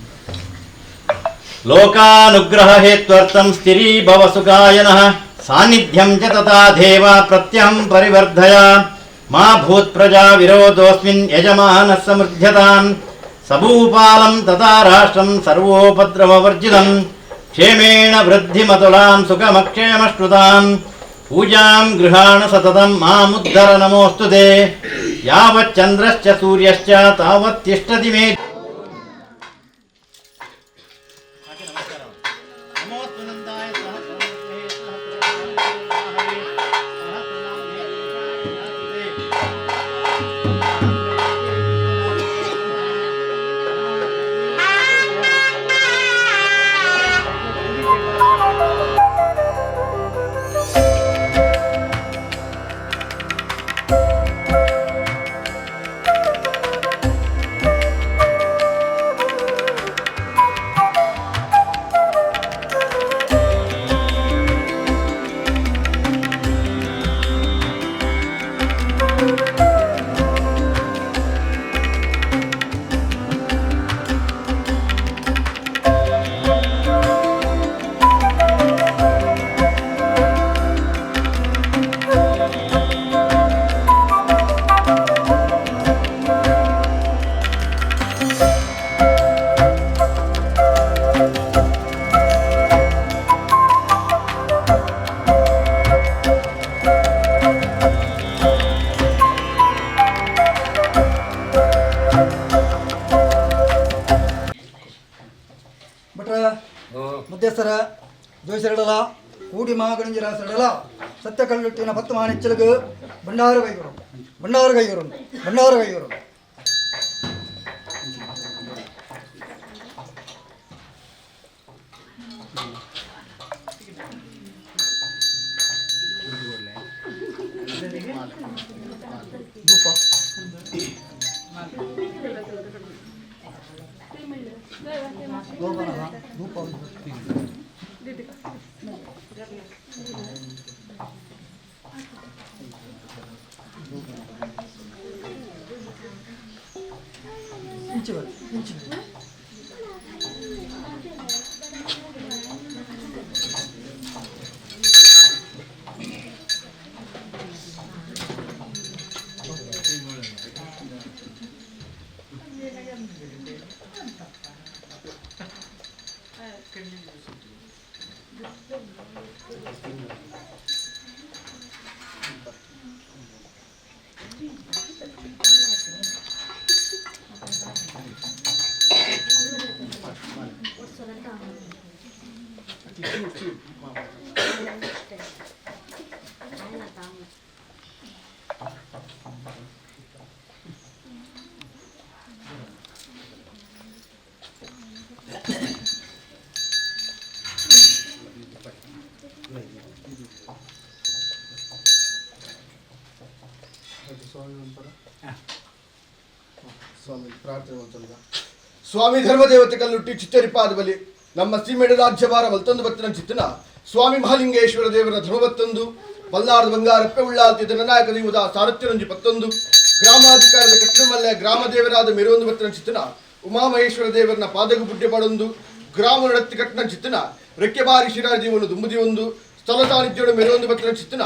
ಲೋಕಾನುಗ್ರಹ ಹೇತ್ವರ್ಥಂ ಸ್ಥಿರೀ ಭವ ಸುಖಾಯನಃ ಸಾನ್ನಿಧ್ಯಂ ಚ ತಥಾ ದೇವ ಪ್ರತ್ಯಹಂ ಪರಿವರ್ಧಯ ಮಾ ಭೂತ್ ಪ್ರಜಾ ವಿರೋಧೋಸ್ಮಿನ್ ಯಜಮಾನಃ ಸಮೃದ್ಧ್ಯತಾಂ ಸಭೂಪಾಲಂ ತಥಾ ರಾಷ್ಟ್ರಂ ಸರ್ವೋಪದ್ರವವರ್ಜಿತಂ ಕ್ಷೇಮೇಣ ವೃದ್ಧಿಮತುಲಾಂ ಸುಖಮಕ್ಷಯಮಶ್ನುತಾಂ ಪೂಜಾಂ ಗೃಹಾಣ ಸತತಂ ಮಾಮುದ್ಧರ ನಮೋಸ್ತುತೆ ಯಾವಚ್ಚಂದ್ರಶ್ಚ ಸೂರ್ಯಶ್ಚ ತಾವತ್ ತಿಷ್ಠತಿ ಮೇ. ಭಟ್ರ ಮುದ್ದೇಸರ ಜೋಯಿಸರಡಲ ಕೂಡಿ ಮಹಾಗಣಂಜರಾಸರಡಲ ಸತ್ಯ ಕಲ್ಲುಟ್ಟಿನ ಪತ್ತು ಮಾನೆಚ್ಚಲಗು ಭಂಡಾರ ಕೈಗುರು ಭಂಡಾರ ಕೈಗುರು ಭಂಡಾರ ಕೈಗುರು. ಧೂಪ ಲೋಪನದ ಧೂಪ. ಇಂಚಿ ಬನ್ನಿ, ಇಂಚಿ. ಸ್ವಾಮಿ ಪ್ರಾರ್ಥನೆ ಮಾಡ್ತಲ್ಲ. ಸ್ವಾಮಿ ಧರ್ಮದೇವತೆ ಕಲ್ಲುಟ್ಟಿ ಚಿತ್ತರಿಪಾದ ಬಲಿ ನಮ್ಮ ಸೀಮೆಡ ರಾಜ್ಯಭಾರ ಮಲ್ತೊಂದು ಬತ್ತಿನ ಚಿತ್ತನ ಸ್ವಾಮಿ ಮಹಾಲಿಂಗೇಶ್ವರ ದೇವರ ಧರ್ಮಬತ್ತೊಂದು ಬಲ್ಲಾರದ ಬಂಗಾರಪ್ಪೆ ಉಳ್ಳಾಲ್ತಿ ಧನನಾಯಕ ದೈವದ ಸಾರಥ್ಯರಂಜಿ ಪತ್ತೊಂದು ಗ್ರಾಮಾಧಿಕಾರದ ಕಟ್ಟಮಲ್ಲೆ ಗ್ರಾಮ ದೇವರಾದ ಮೆರೊಂದು ಬತ್ತಿನ ಚಿತ್ತನ ಉಮಾಮಹೇಶ್ವರ ದೇವರನ ಪಾದಗು ಬುಡ್ಡೆ ಪಾಡೊಂದು ಗ್ರಾಮ ನಡತ್ತಿ ಕಟ್ಟನ ಚಿತ್ತನ ರೆಕ್ಕೆಬಾರಿ ಶಿರಾಜೀವನು ದುಂಬುದಿ ಒಂದು ಸ್ಥಳ ಸಾನ್ನಿಧ್ಯೋಡು ಮೆರೊಂದು ಬತ್ತಿನ ಚಿತ್ತನ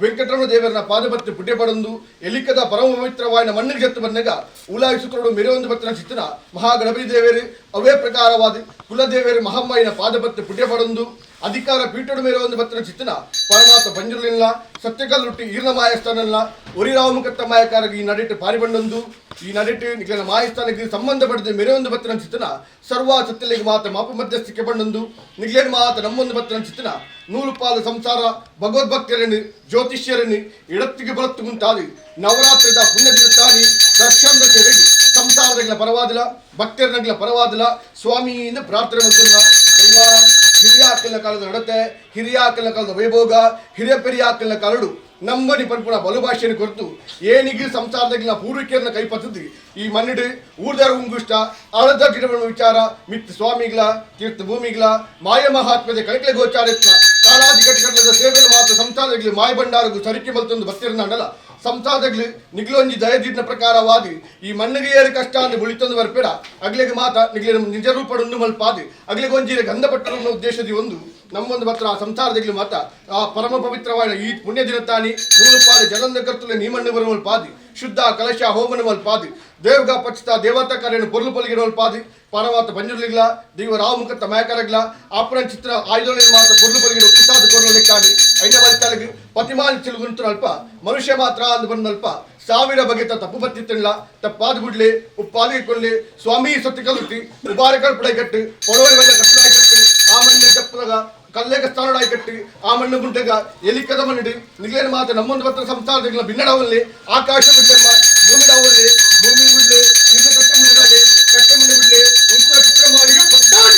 ವೆಂಕಟರಮಣ ದೇವರನ ಪಾದಪತ್ರಿ ಪುಡ್ಡೆ ಪಡೊಂದು ಎಲಿಕದ ಪರಮ ಪವಿತ್ರವಾಯಿನ ಮಣ್ಣಿಗೆ ಜತ್ತು ಬಂದಾಗ ಉಲಾಯಿಸುತ್ತರೋಡು ಮೆರೊಂದು ಬತ್ತಿನ ಚಿತ್ತನ ಮಹಾಗಣಪತಿ ದೇವರು ಅವೇ ಪ್ರಕಾರವಾದ ಕುಲದೇವರು ಮಹಮ್ಮಾಯಿನ ಪಾದಪತ್ರಿ ಪುಡ್ಡೆ ಪಡೊಂದು ಅಧಿಕಾರ ಪೀಠೋಡು ಮೇರೊಂದು ಬತ್ತಿನ ಚಿತ್ತನ ಪರಮಾತ್ಮ ಬಂಜುಲಿಲ್ಲ ಸತ್ಯಕಲ್ಲುಟ್ಟಿ ಈರ್ಣ ಮಾಯಸ್ಥಾನಲ್ಲ ಒರಿರಾಮುಖತ್ತ ಮಾಯಕಾರಗೆ ಈ ನಡಿಟ್ಟು ಪಾರಿಬಂಡೊಂದು ಈ ನಡಿಟ್ಟು ನಿಖಲ ಮಾಯಸ್ಥಾನಕ್ಕೆ ಸಂಬಂಧಪಟ್ಟದ ಮೆರೊಂದು ಬತ್ತಿನ ಚಿತ್ತನ ಸರ್ವ ಸತ್ಯಲಿಗೆ ಮಾತ ಮಾಪ ಮಧ್ಯಸ್ಥಿಕೆ ಬಂಡೊಂದು ನಿಗ್ಲೇನು ಮಾತ ನಮ್ಮೊಂದು ಬತ್ತಿನ ಚಿತ್ತನ ನೂಲುಪಾದ ಸಂಸಾರ ಭಗವದ್ಭಕ್ತರನ್ನು ಜ್ಯೋತಿಷ್ಯರನ್ನು ಇಡತ್ತಿಗೆ ಬಲತ್ತು ಗುಂತಾದಿ ನವರಾತ್ರಿದ ಪುಣ್ಯ ದಿನತ್ತಾನಿ ದರ್ಶನದ ಸೇವೆಗೆ ಸಂಸಾರದಗ್ಲ ಪರವಾದಿಲ್ಲ ಭಕ್ತರನಗ್ಲ ಪರವಾದಿಲ್ಲ ಸ್ವಾಮಿಯಿಂದ ಪ್ರಾರ್ಥನೆ ಮಾಡ್ಕೊಂಡ ದೈವ ಹಿರಿಯಾಕಲ್ನ ಕಾಲದ ನಡತೆ, ಹಿರಿಯಾಕಲ್ನ ಕಾಲದ ವೈಭೋಗ, ಹಿರಿಯ ಪೆರಿಯಾಕಲ್ನ ಕಾಲಡು ನಮ್ಮನಿ ಪನ್ಪುಣ ಬಲು ಭಾಷೆಯನ್ನು ಕೊರತು ಏನಿಗೆ ಸಂಸಾರದಾಗಿನ ಪೂರ್ವಿಕರನ್ನ ಕೈಪತ್ತದ್ದು ಈ ಮಣ್ಣಿಡು ಊರ್ದಾರ ಉಂಗುಷ್ಟ ಆಳದ ಗಿಡಗಳ ವಿಚಾರ ಮಿತ್ ಸ್ವಾಮಿಗಳ ತೀರ್ಥ ಭೂಮಿಗಳ ಮಾಯ ಮಹಾತ್ಮದ ಕಳಕಲೆ ಗೋಚಾರತ್ನ ಕಾಲಾದಿ ಕಟ್ಟಕಟ್ಟದ ಸೇವೆಯನ್ನು ಮಾತ್ರ ಸಂಸಾರದಾಗಲಿ ಮಾಯ ಭಂಡಾರಗು ಸರಿಕೆ ಬಲ್ತೊಂದು ಬತ್ತಿರನಲ್ಲ ಸಂಸಾರದಾಗಲಿ ನಿಗ್ಲೊಂಜಿ ದಯದೀರ್ನ ಪ್ರಕಾರವಾದಿ ಈ ಮಣ್ಣಿಗೆ ಏರು ಕಷ್ಟ ಅಂತ ಬುಳಿತೊಂದು ಬರ್ಪೇಡ ಅಗ್ಲಿಗೆ ಮಾತ ನಿಗ್ಲಿನ ನಿಜ ರೂಪಡುಂಡು ಮಲ್ಪಾದಿ ಅಗ್ಲಿಗೆ ಒಂಜಿರ ಗಂಧಪಟ್ಟರನ್ನ ಉದ್ದೇಶದಿ ಒಂದು ನಮ್ಮೊಂದು ಮಾತ್ರ ಆ ಸಂಸಾರದಾಗಲಿ ಮಾತ ಆ ಪರಮ ಪವಿತ್ರವಾದ ಈ ಪುಣ್ಯ ದಿನತಾನಿ ನೂರು ಪಾಲು ಜಲಂದ ಕರ್ತುಲೆ ನೀಮಣ್ಣು ಬರುವ ಪಾದಿ ಶುದ್ಧ ಕಲಶ ಹೋಮನ ಮಲ್ಪಾದಿ ದೇವಗ ಪಚ್ಚಿತ ದೇವತಾ ಕಾರ್ಯನು ಪೊರ್ಲು ಪೊಲಿಗೆ ಪಾದಿ ಪರಮಾತ ಬಂಜುರ್ಲಿಗ್ಲ ದೇವ ರಾಮುಖ ತಮಯಕರಗ್ಲ ಆಪನ ಚಿತ್ರ ಆಯುಧಗಳ ಮಾತ್ರ ಪೊರ್ಲು ಪೊಲಿಗೆ ಒಪ್ಪಿಸಾದ ಕೊರಲಿಕ್ಕಾಗಿ ಐನ ಬಲಿತಾಲಿಗೆ ಪತಿಮಾನ ಚಿಲುಗುಂತು ಅಲ್ಪ ಮನುಷ್ಯ ಮಾತ್ರ ಅಂದು ಬಂದಲ್ಪ ಸಾವಿರ ಬಗೆತ ತಪ್ಪು ಬತ್ತಿತ್ತಿಲ್ಲ ತಪ್ಪಾದ ಗುಡ್ಲಿ ಉಪ್ಪಾದಿ ಕೊಲ್ಲಿ ಸ್ವಾಮಿ ಸತ್ತಿ ಕಲುತಿ ಉಬಾರಕಲ್ ಪಡೆಗಟ್ಟು ಪೊಡವೆ ಬಲ್ಲ ಕಟ್ಟಲಾಯಿ ಕಟ್ಟು ಆ ಮಣ್ಣು ಜಪ್ಪದಾಗ ಕಲ್ಲೇಗ ಸ್ಥಾನಡಾಯಿ ಕಟ್ಟಿ ಆ ಮಣ್ಣು ಗುಂಟೆಗ ಎಲಿ ಕದ ಮಣ್ಣಿಡಿ ನಿಗ್ಲೇನ ಮಾತ್ರ ನಮ್ಮೊಂದು ಪತ್ರ ಸಂಸಾರಗಳ ಭಿನ್ನಡವಲ್ಲಿ ಆಕಾಶ ಬಿಡ್ಲಮ್ಮ ಭೂಮಿ ಡಾವಲ್ಲಿ ಭೂಮಿ ಬಿಡ್ಲಿ ಇದು ಕಟ್ಟೆ ಮುಂಡಾಲಿ ಕಟ್ಟೆ ಮುಂಡೆ ಬಿಡ್ಲಿ ಉತ್ತರ ಪುತ್ರ ಮಾಡಿಗೆ ಪಟ್ಟಾಡಿ.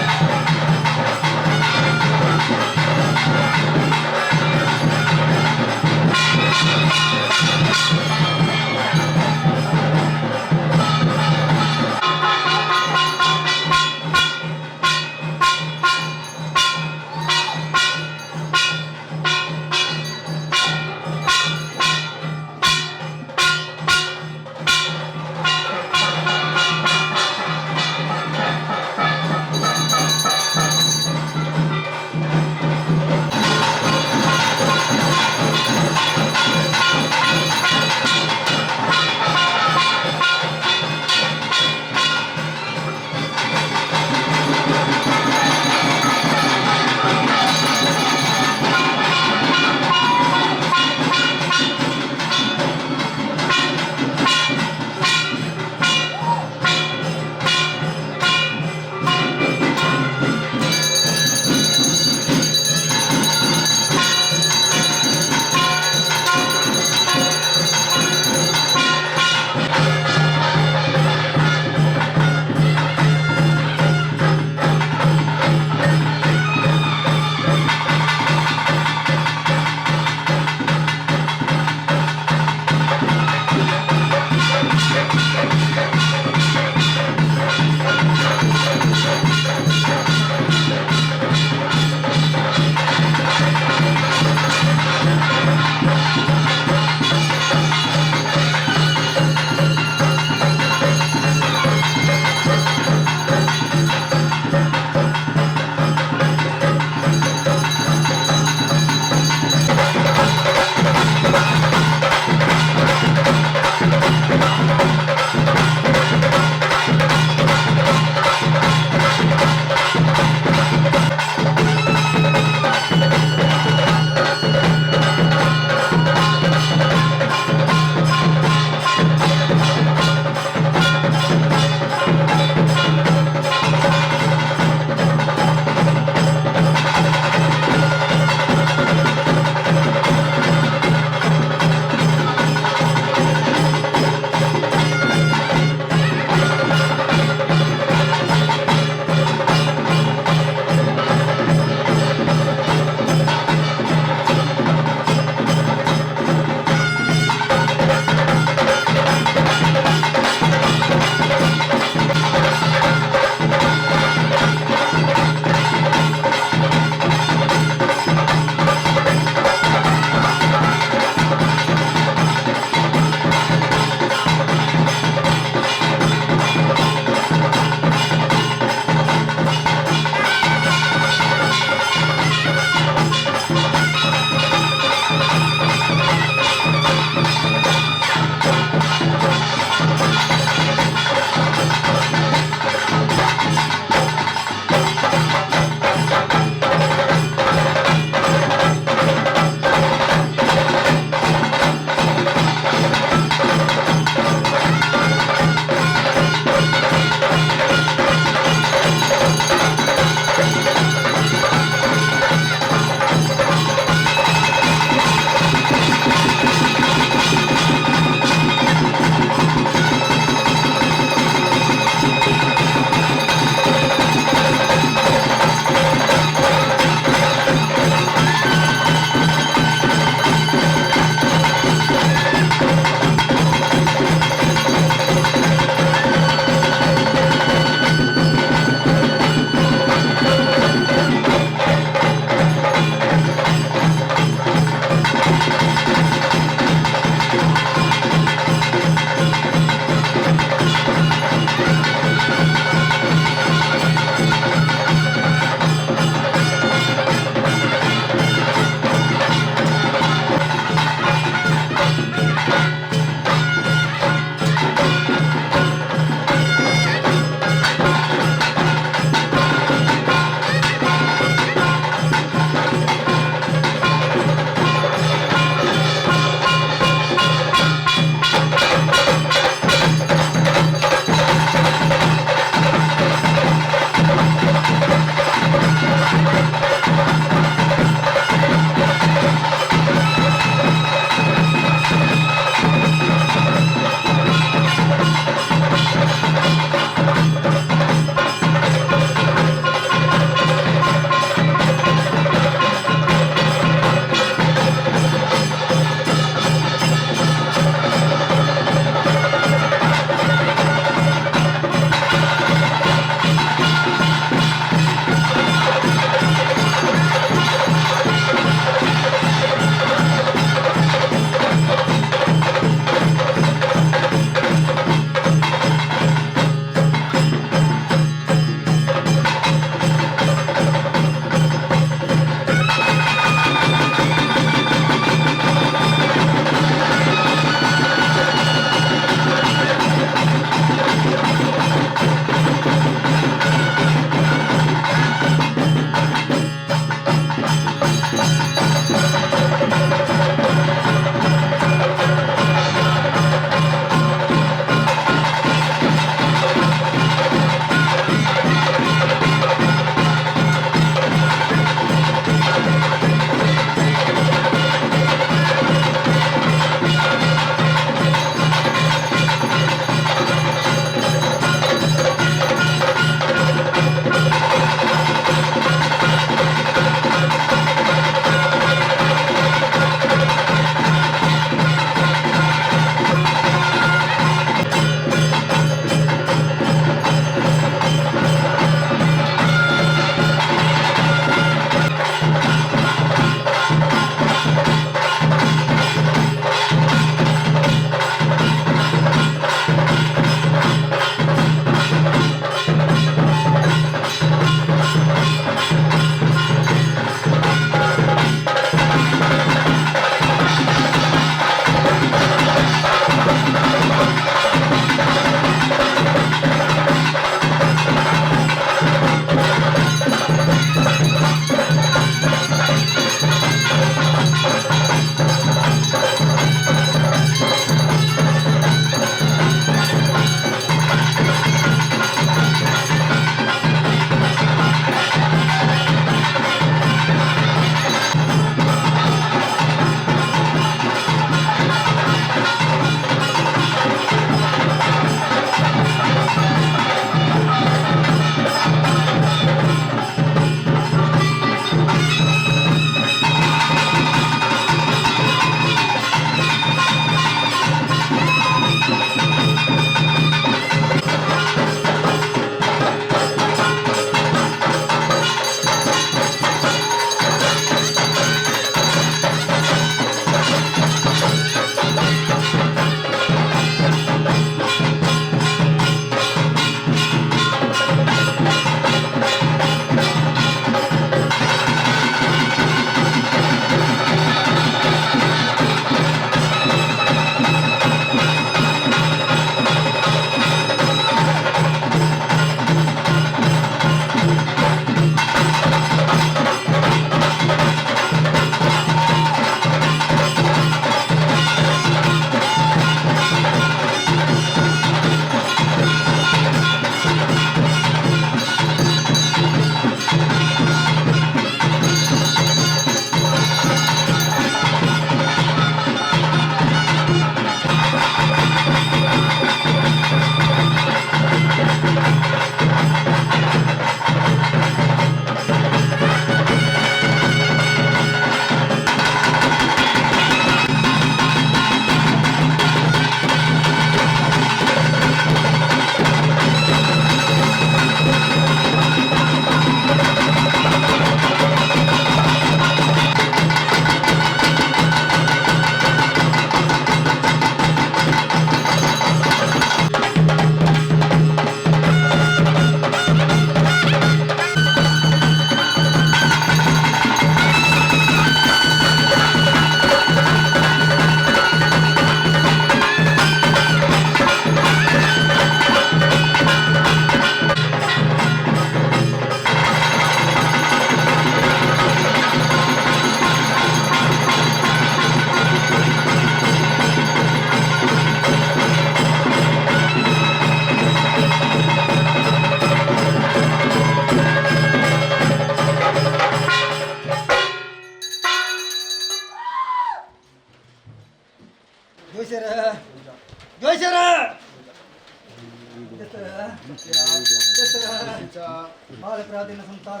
ಬಾಲಪ್ರಾಧೀನ ಸಂಸಾರ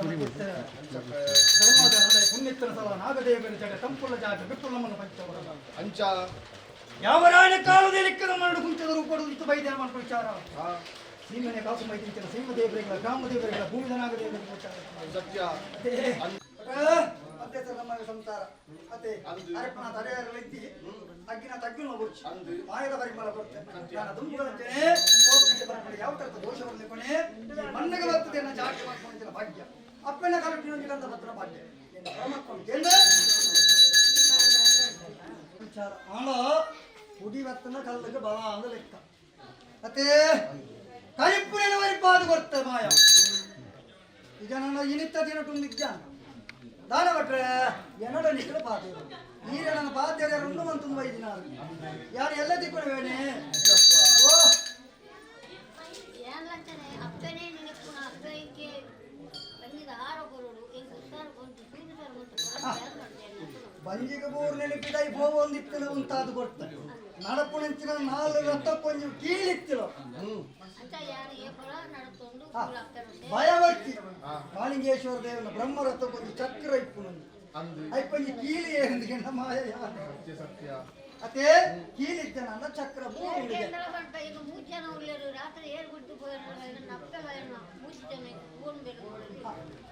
ಧರ್ಮದ ನಡೆ ಪುಣ್ಯತ್ರ ಸಲ ನಾಗದೇವರ ಜಡ ಸಂಪೂರ್ಣ ಜಾಗ ವಿಪುಲಮನ ಪಂಚವರ ಅಂಚ ಯಾವ ರಾಯಣ ಕಾಲದಲ್ಲಿ ನಮ್ಮ ಕುಂಚದ ರೂಪಡು ಬೈದ್ಯ ಮಾಡ್ಕೊ ವಿಚಾರ ಸೀಮೆನೆ ಕಾಸು ಮೈದಿಂಚಿನ ಸೀಮ ದೇವರಿಗಳ ಗ್ರಾಮ ದೇವರಿಗಳ ಭೂಮಿದ ನಾಗದೇವರ ವಿಚಾರ ಸತ್ಯ ಅತ್ತೆ ಸರ್ ನಮ್ಮ ಸಂಸಾರ ಅತ್ತೆ ಅರಪ್ಪನ ತಡೆಯರ ಇದ್ದಿ ತಗ್ಗಿನ ತಗ್ಗಿನ ಗುರ್ಚಿ ಮಾಯದ ಪರಿಮಳ ಕೊಡ್ತೆ ನಾನು ದುಂಬುಗಳಂತೆಯೇ ಬರ್ಕೊಂಡು ಯಾವ ತರದ ದೋಷವನ್ನು ಕೊನೆ ಮಣ್ಣಿಗೆ ಬರ್ತದೆ ನನ್ನ ಜಾಗೆ ಮಾಡ್ಕೊಂಡಿದ್ದ ಭಾಗ್ಯ ಅಪ್ಪನ ಕರಟಿನೊಂದಿಗೆ ಅಂತ ಬತ್ರ ಭಾಗ್ಯ ಎನ್ನ ಪರಮಾತ್ಮ ವಿಚಾರ ಆಣ ಪುಡಿ ಬತ್ತನ ಕಲ್ಲಕ್ಕೆ ಬಲ ಅಂದ ಲೆಕ್ಕ ಅತ್ತೆ ಕರಿಪುರಿನ ವರಿಪಾದು ಕೊಡ್ತೆ ಮಾಯ ಈಗ ನನ್ನ ಇನಿತ್ತ ದಿನ ತುಂಬಿದ್ಯಾನ ದಾನ ಭಟ್ರೆ ಎನ್ನಡ ನಿಕ್ಕಡ ಪಾತೆ ಈರ ನನ್ನ ಪಾತೆ ರುಂಡು ಮಂತು ಬೈದಿನ ಯಾರು ಎಲ್ಲ ದಿಕ್ಕುಡು ಬೇಣೆ ಓ ಏನ್ಲಂತಾನೆ ಅಪ್ಪನೇ ನಿನಕ್ಕುನ ಅಪ್ಪನಿಗೆ ಬಂದಿದ ಆರ ಕೊರಡು ಎಂಕ್ ಹುಷಾರು ಗೊಂತು ಸೂರು ಗೊಂತು ಬಂಜಿಗೆ ಬೋರ್ ನೆನಪಿದ ಈ ಭೋವ ಒಂದಿತ್ತಿನ ಉಂತಾದು ಕೊಡ್ತ ನಡಪುಣಂಚಿನ ನಾಲ್ ರಥ ಕೊಂಜು ಕೀಳಿತ್ತಿನ ಅಂತ ಯಾರು ಏಪಳ ನಡತೊಂದು ಭಯವರ್ತಿ ಕಾಳಿಂಗೇಶ್ವರ ದೇವನ ಬ್ರಹ್ಮರಥ ಕೊಂಜು ಚಕ್ರ ಇಪ್ಪುನೊಂದು ಅಂದು ಐಕೊಂಜಿ ಕೀಲಿ ಏಂದಿಗೆ ಮಾಯ ಯಾರು ಸತ್ಯ ಸತ್ಯ ಅದೇ ಕೀಲಿದ್ದ ನನ್ನ ಚಕ್ರ ಬೋರ್ ಈಗ ಮೂರು ಜನ ಉಳ್ಳರು ರಾತ್ರಿ ಏಳು ಗುಡ್ಡು ಅಪ್ಪೆ ಮೂರು ಜನ ಫೋನ್ ಬೇಡ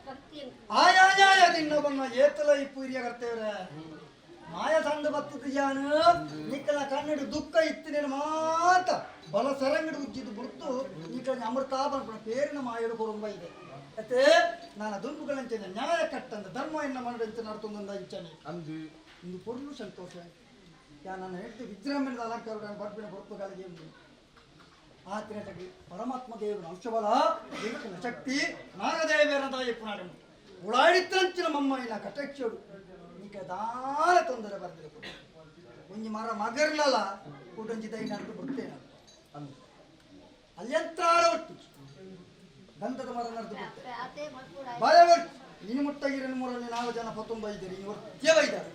ಭಕ್ತಿ ಆಯಾಯ ದಿನ್ನ ಬಣ್ಣ ಏತಲ ಇಪ್ಪು ಹಿರಿಯ ಕರ್ತೇವ್ರೆ ಮಾಯ ಸಂದ ಬತ್ತದ ಜಾನು ನಿಕ್ಕಲ ಕನ್ನಡ ದುಃಖ ಇತ್ತಿನ ಮಾತ ಬಲ ಸರಂಗಡಿ ಉಜ್ಜಿದ್ದು ಬಿಡ್ತು ನಿಕ್ಕಲ ಅಮೃತ ಬರ್ಪಣ ಪೇರಿನ ಮಾಯಡು ಕೊರುಂಬ ಇದೆ ಅತ್ತೆ ನಾನು ದುಂಬುಗಳಂಚನೆ ನ್ಯಾಯ ಕಟ್ಟಂದ ಧರ್ಮ ಎನ್ನ ಮನದಂತೆ ನಡ್ತೊಂದ ಇಂಚನೆ ಅಂದು ಇಂದು ಪೊರ್ಲು ಸಂತೋಷ ಯಾ ನನ್ನ ಹೆಡ್ದು ವಿಜೃಂಭಣೆದ ಅಲಂಕಾರ ಬರ್ಪಿನ ಹೊರತುಗಳಿಗೆ ಉಂಟು ಆ ತಿರಟಗಿ ಪರಮಾತ್ಮ ದೇವರ ಅಂಶಬಲ ದೇವನ ಶಕ್ತಿ ನಾಗದೇವರ ಪುನಾಡು ಉಳಾಡಿತ್ತಂಚಿನ ಮಮ್ಮಯ್ಯನ ಕಟಕ್ಷೋಡು ಈಕ ದಾನ ತೊಂದರೆ ಬರ್ದಿರಕು ಒಂಜಿ ಮರ ಮಗರ್ಲಲ್ಲ ಕೂಟಂಜಿ ದೈ ನಡೆದು ಬರ್ತೇನೆ ಅಂದು ಅಲ್ಯಂತ್ರಾರ ಒಟ್ಟು ಗಂಧದ ಮರ ನಡೆದು ಬರ್ತೇನೆ ಅತ್ತೆ ಮಲ್ಪುಡ ಭಯ ನೀನು ಮುಟ್ಟಗಿರನು ಮೂರಲ್ಲಿ ನಾಲ್ಕು ಜನ ಪತ್ತೊಂಬ ಇದ್ದೀರಿ ನೀವು ಒರ್ತ್ಯವ ಇದ್ದಾರೆ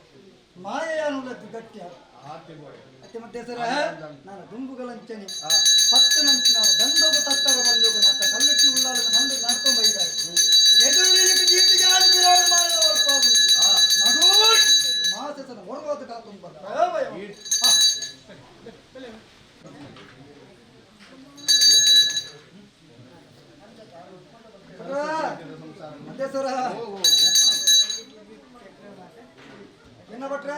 ಮಾಯೆಯಾನುಲದ್ದು ಗಟ್ಟಿಯ ಆತೆ ಬೋರೆ ಅತ್ತೆ ಮತ್ತೆ ಸರ ನಾನು ದುಂಬುಗಳಂಚನೆ ಪತ್ತನಂಚಿನ ಗಂಧವು ತತ್ತರ ಬಂದು ನತ್ತ ಕಲ್ಲಟ್ಟಿ ಉಳ್ಳಾಲದ ಬಂದು ನಡ್ಕೊಂಡ್ ಬೈದಾರೆ ಎದುರುಳಿಲಿಕ್ಕೆ ಜೀಟಿಗೆ ಆದ ನಡು ಮಾಸನ ಹೊರವಾದ ಕಾತೊಂದು ಭಯ ಭಯ ಮತ್ತೆ ಸರ ಏನ ಭಟ್ರ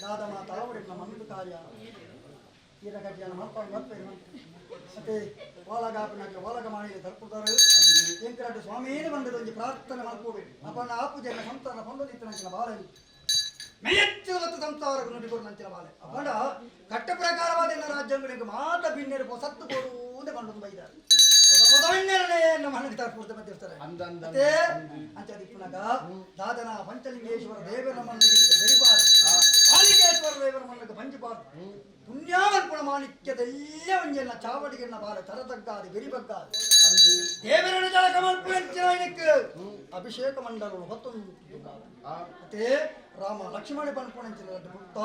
ದಾದ ಮಾತಾ ನಮ್ಮ ಮಂದು ಕಾರ್ಯ ಕೀರಕಟ್ಟಿಯನ್ನು ಮಲ್ಕೊಂಡು ಬರ್ಪೇರು ಮತ್ತೆ ಓಲಗಾಪನಾಗೆ ಓಲಗ ಮಾಡಿ ತಲುಪುತ್ತಾರೆ ಎಂಕರಾಟ ಸ್ವಾಮೀನ ಬಂದದ ಒಂಜಿ ಪ್ರಾರ್ಥನೆ ಮಲ್ಕೋಡು ಅಪನ ಆಪು ಜನ ಸಂತಾನ ಪಂಡದಿತ್ತನಂಚಿನ ಬಾಳೆ ಮೇಯಚ್ಚದ ಮತ್ತು ಸಂಸಾರ ನುಡಿಕೊಡು ನಂಚಿನ ಬಾಳೆ ಅಪಂಡ ಕಟ್ಟ ಪ್ರಕಾರವಾದ ಎನ್ನ ರಾಜ್ಯಗಳಿಗೆ ಮಾತ ಬಿನ್ನೆರು ಸತ್ತು ಕೊಡುವುದೇ ಬಂಡೊಂದು ಬೈದಾರೆ ಅಂದ ಅಂಚ ದಿಪ್ಪುನಗ ದಾದನ ಪಂಚಲಿಂಗೇಶ್ವರ ದೇವರ ಮಣ್ಣಿಗೆ ಬೆರಿಬಾರ್ದು ಮಾಲಿಂಗೇಶ್ವರ ದೇವರ ಮಣ್ಣಿಗೆ ಪಂಚಬಾರ್ದು ಪುಣ್ಯಾವರ್ಪಣ ಮಾಣಿಕ್ಯದೆಲ್ಲ ಒಂಜೆಲ್ಲ ಚಾವಡಿಗೆನ್ನ ಬಾಲ ತರತಗ್ಗಾದು ಬೆರಿಬಗ್ಗಾದು ಅಂದು ದೇವರನ್ನು ಜಳಕ ಮಲ್ಪುನಂಚಿನ ಅಭಿಷೇಕ ಮಂಡಲಗಳು ಹೊತ್ತೊಂದು ಮತ್ತೆ ರಾಮ ಲಕ್ಷ್ಮಣ ಪನ್ಪುಣಂಚಿನ ಪುಟ್ಟ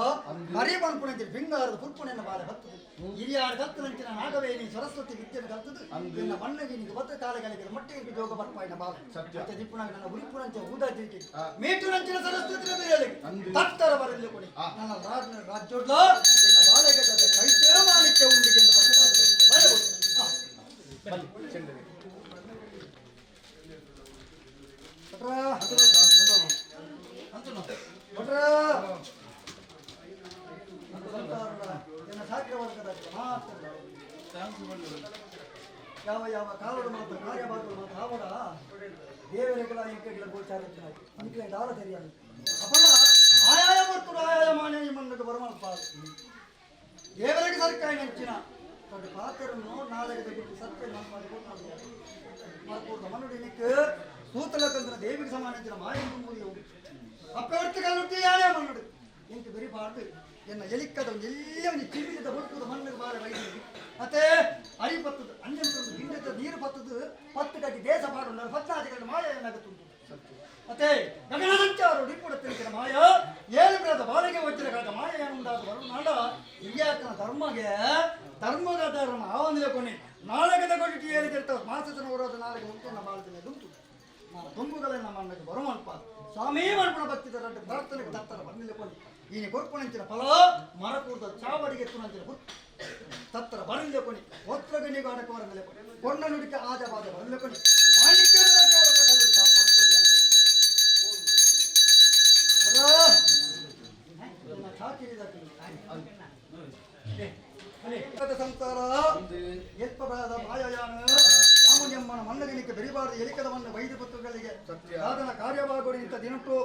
ಹರಿ ಪನ್ಪುಣಂಚಿನ ಬಿಂಗಾರದ ಪುರ್ಪುಣೆನ್ನ ಬಾಲೆ ಬರ್ತದೆ ಹಿರಿಯಾರ ಕಲ್ತನಂಚಿನ ನಾಗವೇಣಿ ಸರಸ್ವತಿ ವಿದ್ಯೆಯನ್ನು ಕಲ್ತದು ನಿನ್ನ ಮಣ್ಣಿಗೆ ನಿಂಗೆ ಬತ್ತ ಕಾಲಗಳಿಗೆ ಮಟ್ಟಿಗೆ ಜೋಗ ಬರ್ಪಾಯಿನ ಬಾಲೆ ಸತ್ಯ. ಮತ್ತೆ ದಿಪ್ಪುನಾಗ ನನ್ನ ಉರಿಪುಣಂಚ ಊದಾಜಿಗೆ ಮೇಟುನಂಚಿನ ಸರಸ್ವತಿ ಬೇರೆ ತತ್ತರ ಬರಲಿ ಕೊಡಿ ನನ್ನ ರಾಜ್ಯೋಡ್ಲ ನಿನ್ನ ಬಾಲೆಗೆ ಕೈತೇ ಮಾಣಿಕ್ಯ ಉಂಡಿಗೆ ಎಂದು ಬರ್ತಾರೆ. ಬರಬಹುದು. ಬನ್ನಿ ಚೆಂಡನೆ ಭಟ್ರ ಭಟ್ರ ಎನ್ನ ಸಾಕ್ರ ವರ್ಗದ ಮಾತ್ರ ಯಾವ ಯಾವ ಕಾಲಡು ಮಾತ್ರ ಕಾರ್ಯಭಾಗಗಳು ಮಾತ್ರ ಆವಡ ದೇವರಿಗಳ ಇಂಕೆಗಳ ಗೋಚಾರ ಇಂಕೆ ದಾರ ತೆರೆಯಲು ಅಪನ ಆಯಾಯ ಬರ್ತುಡು ಆಯಾಯ ಮಾನ್ಯ ಮಣ್ಣಗೆ ಬರಮಲ್ಪ ದೇವರಿಗೆ ಸರ್ಕಾರಿ ನಂಚಿನ ತನ್ನ ಪಾತ್ರನ್ನು ನಾಳೆಗೆ ಬಿಟ್ಟು ಸತ್ಯ ನಮ್ಮ ಮನುಡಿನಿಕ್ ಸೂತಲಕಂದ್ರ ದೇವಿಗೆ ಸಮಾನ ಮಾಯ ಮುರಿಯವು ಅಪ್ಪವರ್ತಿ ಕಲ್ಲುಟ್ಟಿ ಯಾರೇ ಮಣ್ಣುಡು ಎಂಕ್ ಬೆರಿಬಾರ್ದು ಎನ್ನ ಎಲಿಕ್ಕದ ಎಲ್ಲ ಒಂದು ಚಿಮ್ಮಿದ ಬರ್ತದ ಮಣ್ಣಿಗೆ ಬಾರ ಬೈದು ಮತ್ತೆ ಅರಿ ಪತ್ತದ ಅಂಜನ್ ಹಿಂಡದ ನೀರು ಪತ್ತದ ಪತ್ತು ಕಟ್ಟಿ ದೇಶ ಪಾಡು ಪತ್ತಾದಿಗಳ ಮಾಯ ಏನಾಗುತ್ತುಂಟು ಮತ್ತೆ ಗಗನ ಸಂಚಾರ ಡಿಪ್ಪುಡ ತಿರುಗಿನ ಮಾಯ ಏಳು ಬಿಡದ ಬಾಳಿಗೆ ವಜ್ರಗಾದ ಮಾಯ ಏನುಂಡಾದ ಬರುನಾಡ ಹಿರಿಯಾಕನ ಧರ್ಮಗೆ ಧರ್ಮದ ಬಂದಿಲ್ಲ ಕೊನೆ ನಾಳಗದ ಕೊಟ್ಟು ಏಳಿಗೆ ಮಾಸದ ಓರೋದ ನಾಳೆಗೆ ಉಂಟು ಬಾಳ್ತಿನ ದುಂತು ನಾನು ತುಂಬುಗಳೆಲ್ಲ ಮಣ್ಣಗೆ ಬರುಮಲ್ಪ ಸ್ವಾಮಿ ಮಲ್ಪಣ ಭಕ್ತಿದ ರಡ್ಡು ಪ್ರಾರ್ಥನೆಗೆ ದತ್ತರ ಬಂದಿಲ್ಲ ಕೊನೆ ಈನಿ ಕೊರ್ಪುಣಂಚಿನ ಫಲ ಮರಕೂರ್ದ ಚಾವಡಿಗೆ ಎತ್ತುನಂಚಿನ ಹುಟ್ಟು ತತ್ತರ ಬರಲಿಲ್ಲ ಕೊನೆ ಒತ್ರಗಣಿಗೆ ಅಡಕ ಬರಲಿಲ್ಲ ಕೊನೆ ಕೊಣ್ಣ ನುಡಿಕೆ ಆಜವಾದ ಬರಲಿಲ್ಲ ಕೊನೆ ಮಾಣಿಕ್ಯದ ಸಂಸಾರ ಎಲ್ಪಬಾದ ಮಾಯಯಾನ ರಾಮನಿಯಮ್ಮನ ಮಣ್ಣಗಣಿಕೆ ಬೆರಿಬಾರದು ಎಲಿಕದ ಮಣ್ಣು ವೈದ್ಯ ಪುತ್ರಗಳಿಗೆ ಸಾಧನ ಕಾರ್ಯವಾಗೋಡಿ ಇಂಥ ದಿನಟ್ಟು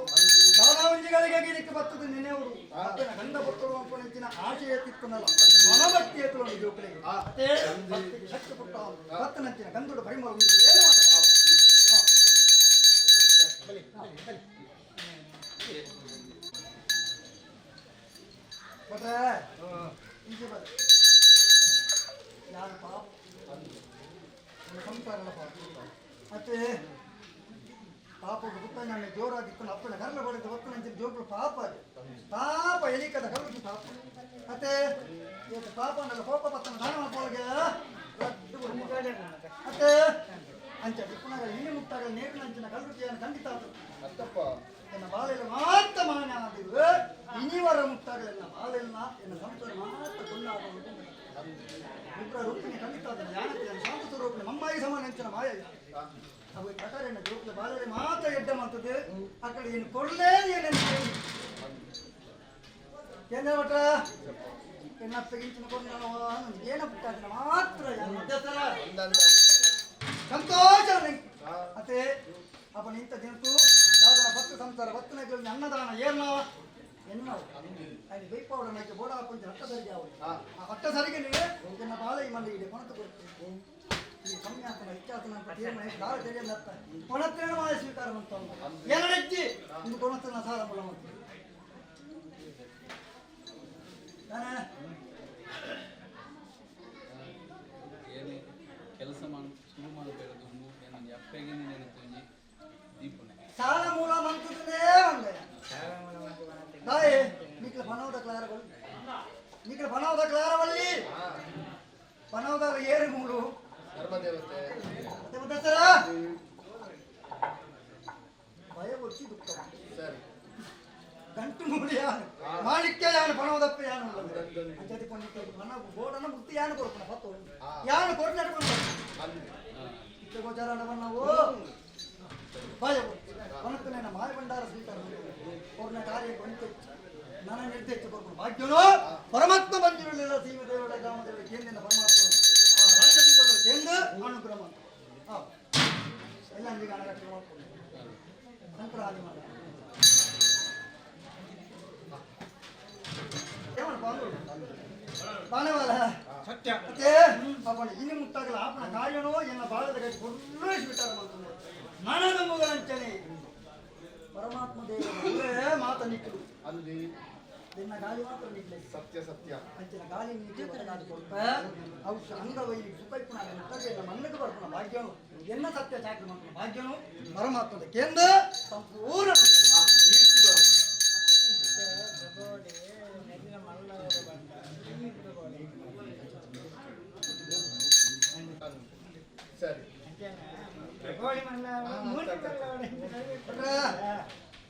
ದಾದಾವಂಜಿಗಳಿಗೆ ಗಿರಿಕೆ ಬರ್ತದೆ ನೆನೆಯವರು ಅಪ್ಪನ ಗಂಧ ಪುತ್ರರು ಅಂಪುಣಿಂಚಿನ ಆಶಯ ತಿಕ್ಕನಲ್ಲ ಮನಭಕ್ತಿ ಎತ್ತುವ ಜೋಕಳಿಗೆ ಅದೇ ಭಕ್ತಿಗೆ ಶಕ್ತಿ ಪುಟ್ಟ ಭಕ್ತನಂಚಿನ ಗಂಧುಡು ಪರಿಮಳ ಉಂಟು ಏನು ಮಾಡಲ್ಲ. ಬಲಿ, ಬಲಿ, ಬಲಿ. ಭಟ್ರೆ, ಈಚೆ ಬರ್ರಿ. ಯಾರು ಪಾಪ ನಮ್ಮ ಸಂಸಾರದ ಪಾಪ ಮತ್ತೆ ಪಾಪಕ್ಕೆ ಪುಟ್ಟ ನಮ್ಮ ಜೋರಾಗಿತ್ತು ಅಪ್ಪನ ಕರ್ಲ ಬಳಿದ ಹೊತ್ತು ನಂಚಿನ ಜೋಕುಲು ಪಾಪ ಅದು. ಪಾಪ ಎಲಿಕದ ಕರುಗಿ ಪಾಪ ಮತ್ತೆ ಇವತ್ತು ಪಾಪ ಅನ್ನಲ್ಲ ಕೋಪ ಪತ್ತನ ದಾನ ಮಾಡ್ಕೊಳ್ಳಗೆ ಮತ್ತೆ ಅಂಚ ಪುನಃ ಇಲ್ಲಿ ಮುಟ್ಟಾಗ ನೇರಿನ ಅಂಚಿನ ಕಲ್ಲುಟಿಯನ್ನು ಖಂಡಿತ ಆತು. ಅತ್ತಪ್ಪ ಎನ್ನ ಬಾಳೆಲ್ಲ ಮಾತ್ರ ಮಾನ ಆದಿರು ಇನಿವರ ಮುಟ್ಟಾಗಲೆಲ್ಲ ಬಾಳೆಲ್ಲ ಎನ್ನ ಸಂಸಾರ ಮಾತ್ರ ಕೊಂಡಾಗ ಉಗ್ರ ರೂಪಿಣಿ ಖಂಡಿತ ಅದನ್ನು ಯಾನಕ್ಕೆ ಶಾಂತ ಸ್ವರೂಪಿಣಿ ಮಮ್ಮಾಯಿ ಸಮಾನ ಅಂಚಿನ ಮಾಯ ಅವು ಈ ಪ್ರಕಾರ ಎನ್ನ ಜೋಕುಲ ಬಾಳೆಲೆ ಮಾತ್ರ ಎಡ್ಡ ಮಾಡ್ತದೆ ಆ ಕಡೆ ಏನು ಕೊಡಲೇ ಏನೇನು ಏನೇ ಭಟ್ರ ಎನ್ನಪ್ಪ ಗಿಂಚಿನ ಕೊಂಡ ಏನ ಪುಟ್ಟಾದಿನ ಮಾತ್ರ ಯಾರು ಮಧ್ಯಸ್ಥರ ಸಂತೋಷ ಅತ್ತೆ ಅಪ್ಪ ನಿಂತ ದಿನತು ದಾದನ ಭಕ್ತ ಸಂಸಾರ ಭಕ್ತನಗಳಲ್ಲಿ ಅನ್ನದಾನ ಏರ್ನ ಎನ್ನ ಅಲ್ಲಿ ಬೈಪೌಡ ನಾಯ್ಕೆ ಬೋಡ ಕೊಂಚ ಹಟ್ಟ ಸರಿಗೆ ಅವಳು ಆ ಹಟ್ಟ ಸರಿಗೆ ನೀವು ಎನ್ನ ಬಾಳೆ ಈ ಮಂದಿಗೆ ಕೊಣತು ಕೊಡ್ತೀವಿ ಈ ಕಮ್ಯಾತನ ಹೆಚ್ಚಾತನ ಅಂತ ತೀರ್ಮಾನ ದಾರ ತಿಳಿಯಲ್ಲ ಕೊಣತ್ತೇನ ಮಾಯ ಸ್ವೀಕಾರ ಅಂತ ಎರಡೆಜ್ಜಿ ಇದು ಕೊಣತನ ಸಾರ ಮುಲ ಮತ್ತು ಏನೇ ಕೆಲಸ ಮಾಡ ಶುರು ಮಾಡಬೇಡ ದುಂಬು ಏನೊಂದು ಅಪ್ಪೆಗೆ ನೆನಪುಂಜಿ ದೀಪನೆ ಸಾಲ ಮೂಲ ಮಂತದೇ ಮಂಗಯ್ಯ ದಾಯೆ ನಿಕ್ಲ ಪಣವದ ಕ್ಲಾರವಲ್ಲಿ ನಿಕ್ಲ ಪಣವದ ಕ್ಲಾರವಲ್ಲಿ ಪಣವದ ಏರು ಮೂಡು ಧರ್ಮದೇವತೆ ಮತ್ತೆ ಮುದ್ದಸರ ಭಯ ಒಚ್ಚಿ ದುಃಖ ಸರಿ ಗಂಟು ಮೂಡಿ ಯಾನು ಮಾಣಿಕ್ಯ ಯಾನು ಪಣವದಪ್ಪ ಯಾನು ಅಂಚತಿ ಪೊಂಡಿತ ಪಣ ಬೋಡನ ಮುಕ್ತಿ ಯಾನು ಕೊಡ್ಪಣ ಪತ್ತು ಯಾನು ಕೊಡ್ನಟ್ಕೊಂಡು ಇತ್ತ ಗೋಚಾರ ನಾವು ಭಯ ಕೊನಕ್ಕನೇನ ಮಾಯ ಭಂಡಾರ ಸ್ವೀಕಾರ ಅವ್ರನ್ನ ಕಾರ್ಯ ಗೊಂತೆ ನನ್ನ ನಿರ್ದೇಶ ಕೊಡ್ಕೊಂಡು ಭಾಗ್ಯನು ಪರಮಾತ್ಮ ಬಂದಿರಲಿಲ್ಲ ಸೀಮೆ ದೇವರ ಗ್ರಾಮದೇವರ ಕೇಂದ್ರ ಪರಮಾತ್ಮ ಆ ರಾಜ್ಯದ ಕೇಂದ್ರ ಅನುಗ್ರಹ ಮಂತ್ರ. ಹಾ ಎಲ್ಲ ಅಂದಿಗೆ ಅನಗತ್ಯ ಮಾಡ್ಕೊಂಡು ಸಂಕ್ರಾಂತಿ ಮಾಡ ಬಾಣವಾಲ ಸತ್ಯ ಮತ್ತೆ ಪಾಪ ಇನ್ನು ಮುಟ್ಟಾಗಲ ಆಪನ ಕಾರ್ಯನೋ ಎನ್ನ ಬಾಳದ ಕೈ ಕೊಲ್ಲೇ ವಿಚಾರ ಮಾಡ್ತಾರೆ ನನದ ಮುಗಲಂಚನೆ ಪರಮಾತ್ಮ ದೇವರ ಮಾತ ನಿಕ್ಕಲು ಅಲ್ಲಿ ನಿನ್ನ ಗಾಳಿ ಮಾತ್ರ ನಿಕ್ಕಲಿ ಸತ್ಯ ಸತ್ಯ ಅಂಚಿನ ಗಾಳಿ ನೀತಿ ಒದಗಾದ ಕೊಲ್ಪ ಔಷ ಅಂಗವೈಲಿ ಸುಖೈಪುಣ ಮುಟ್ಟಗೆ ಮಣ್ಣಗೆ ಬರ್ಪುಣ ಭಾಗ್ಯನು ಎನ್ನ ಸತ್ಯ ಚಾಕ್ರಿ ಮಾಡ್ಪುಣ ಭಾಗ್ಯನು ಪರಮಾತ್ಮದ ಕೇಂದ್ರ ಸಂಪೂರ್ಣ ಸರಿ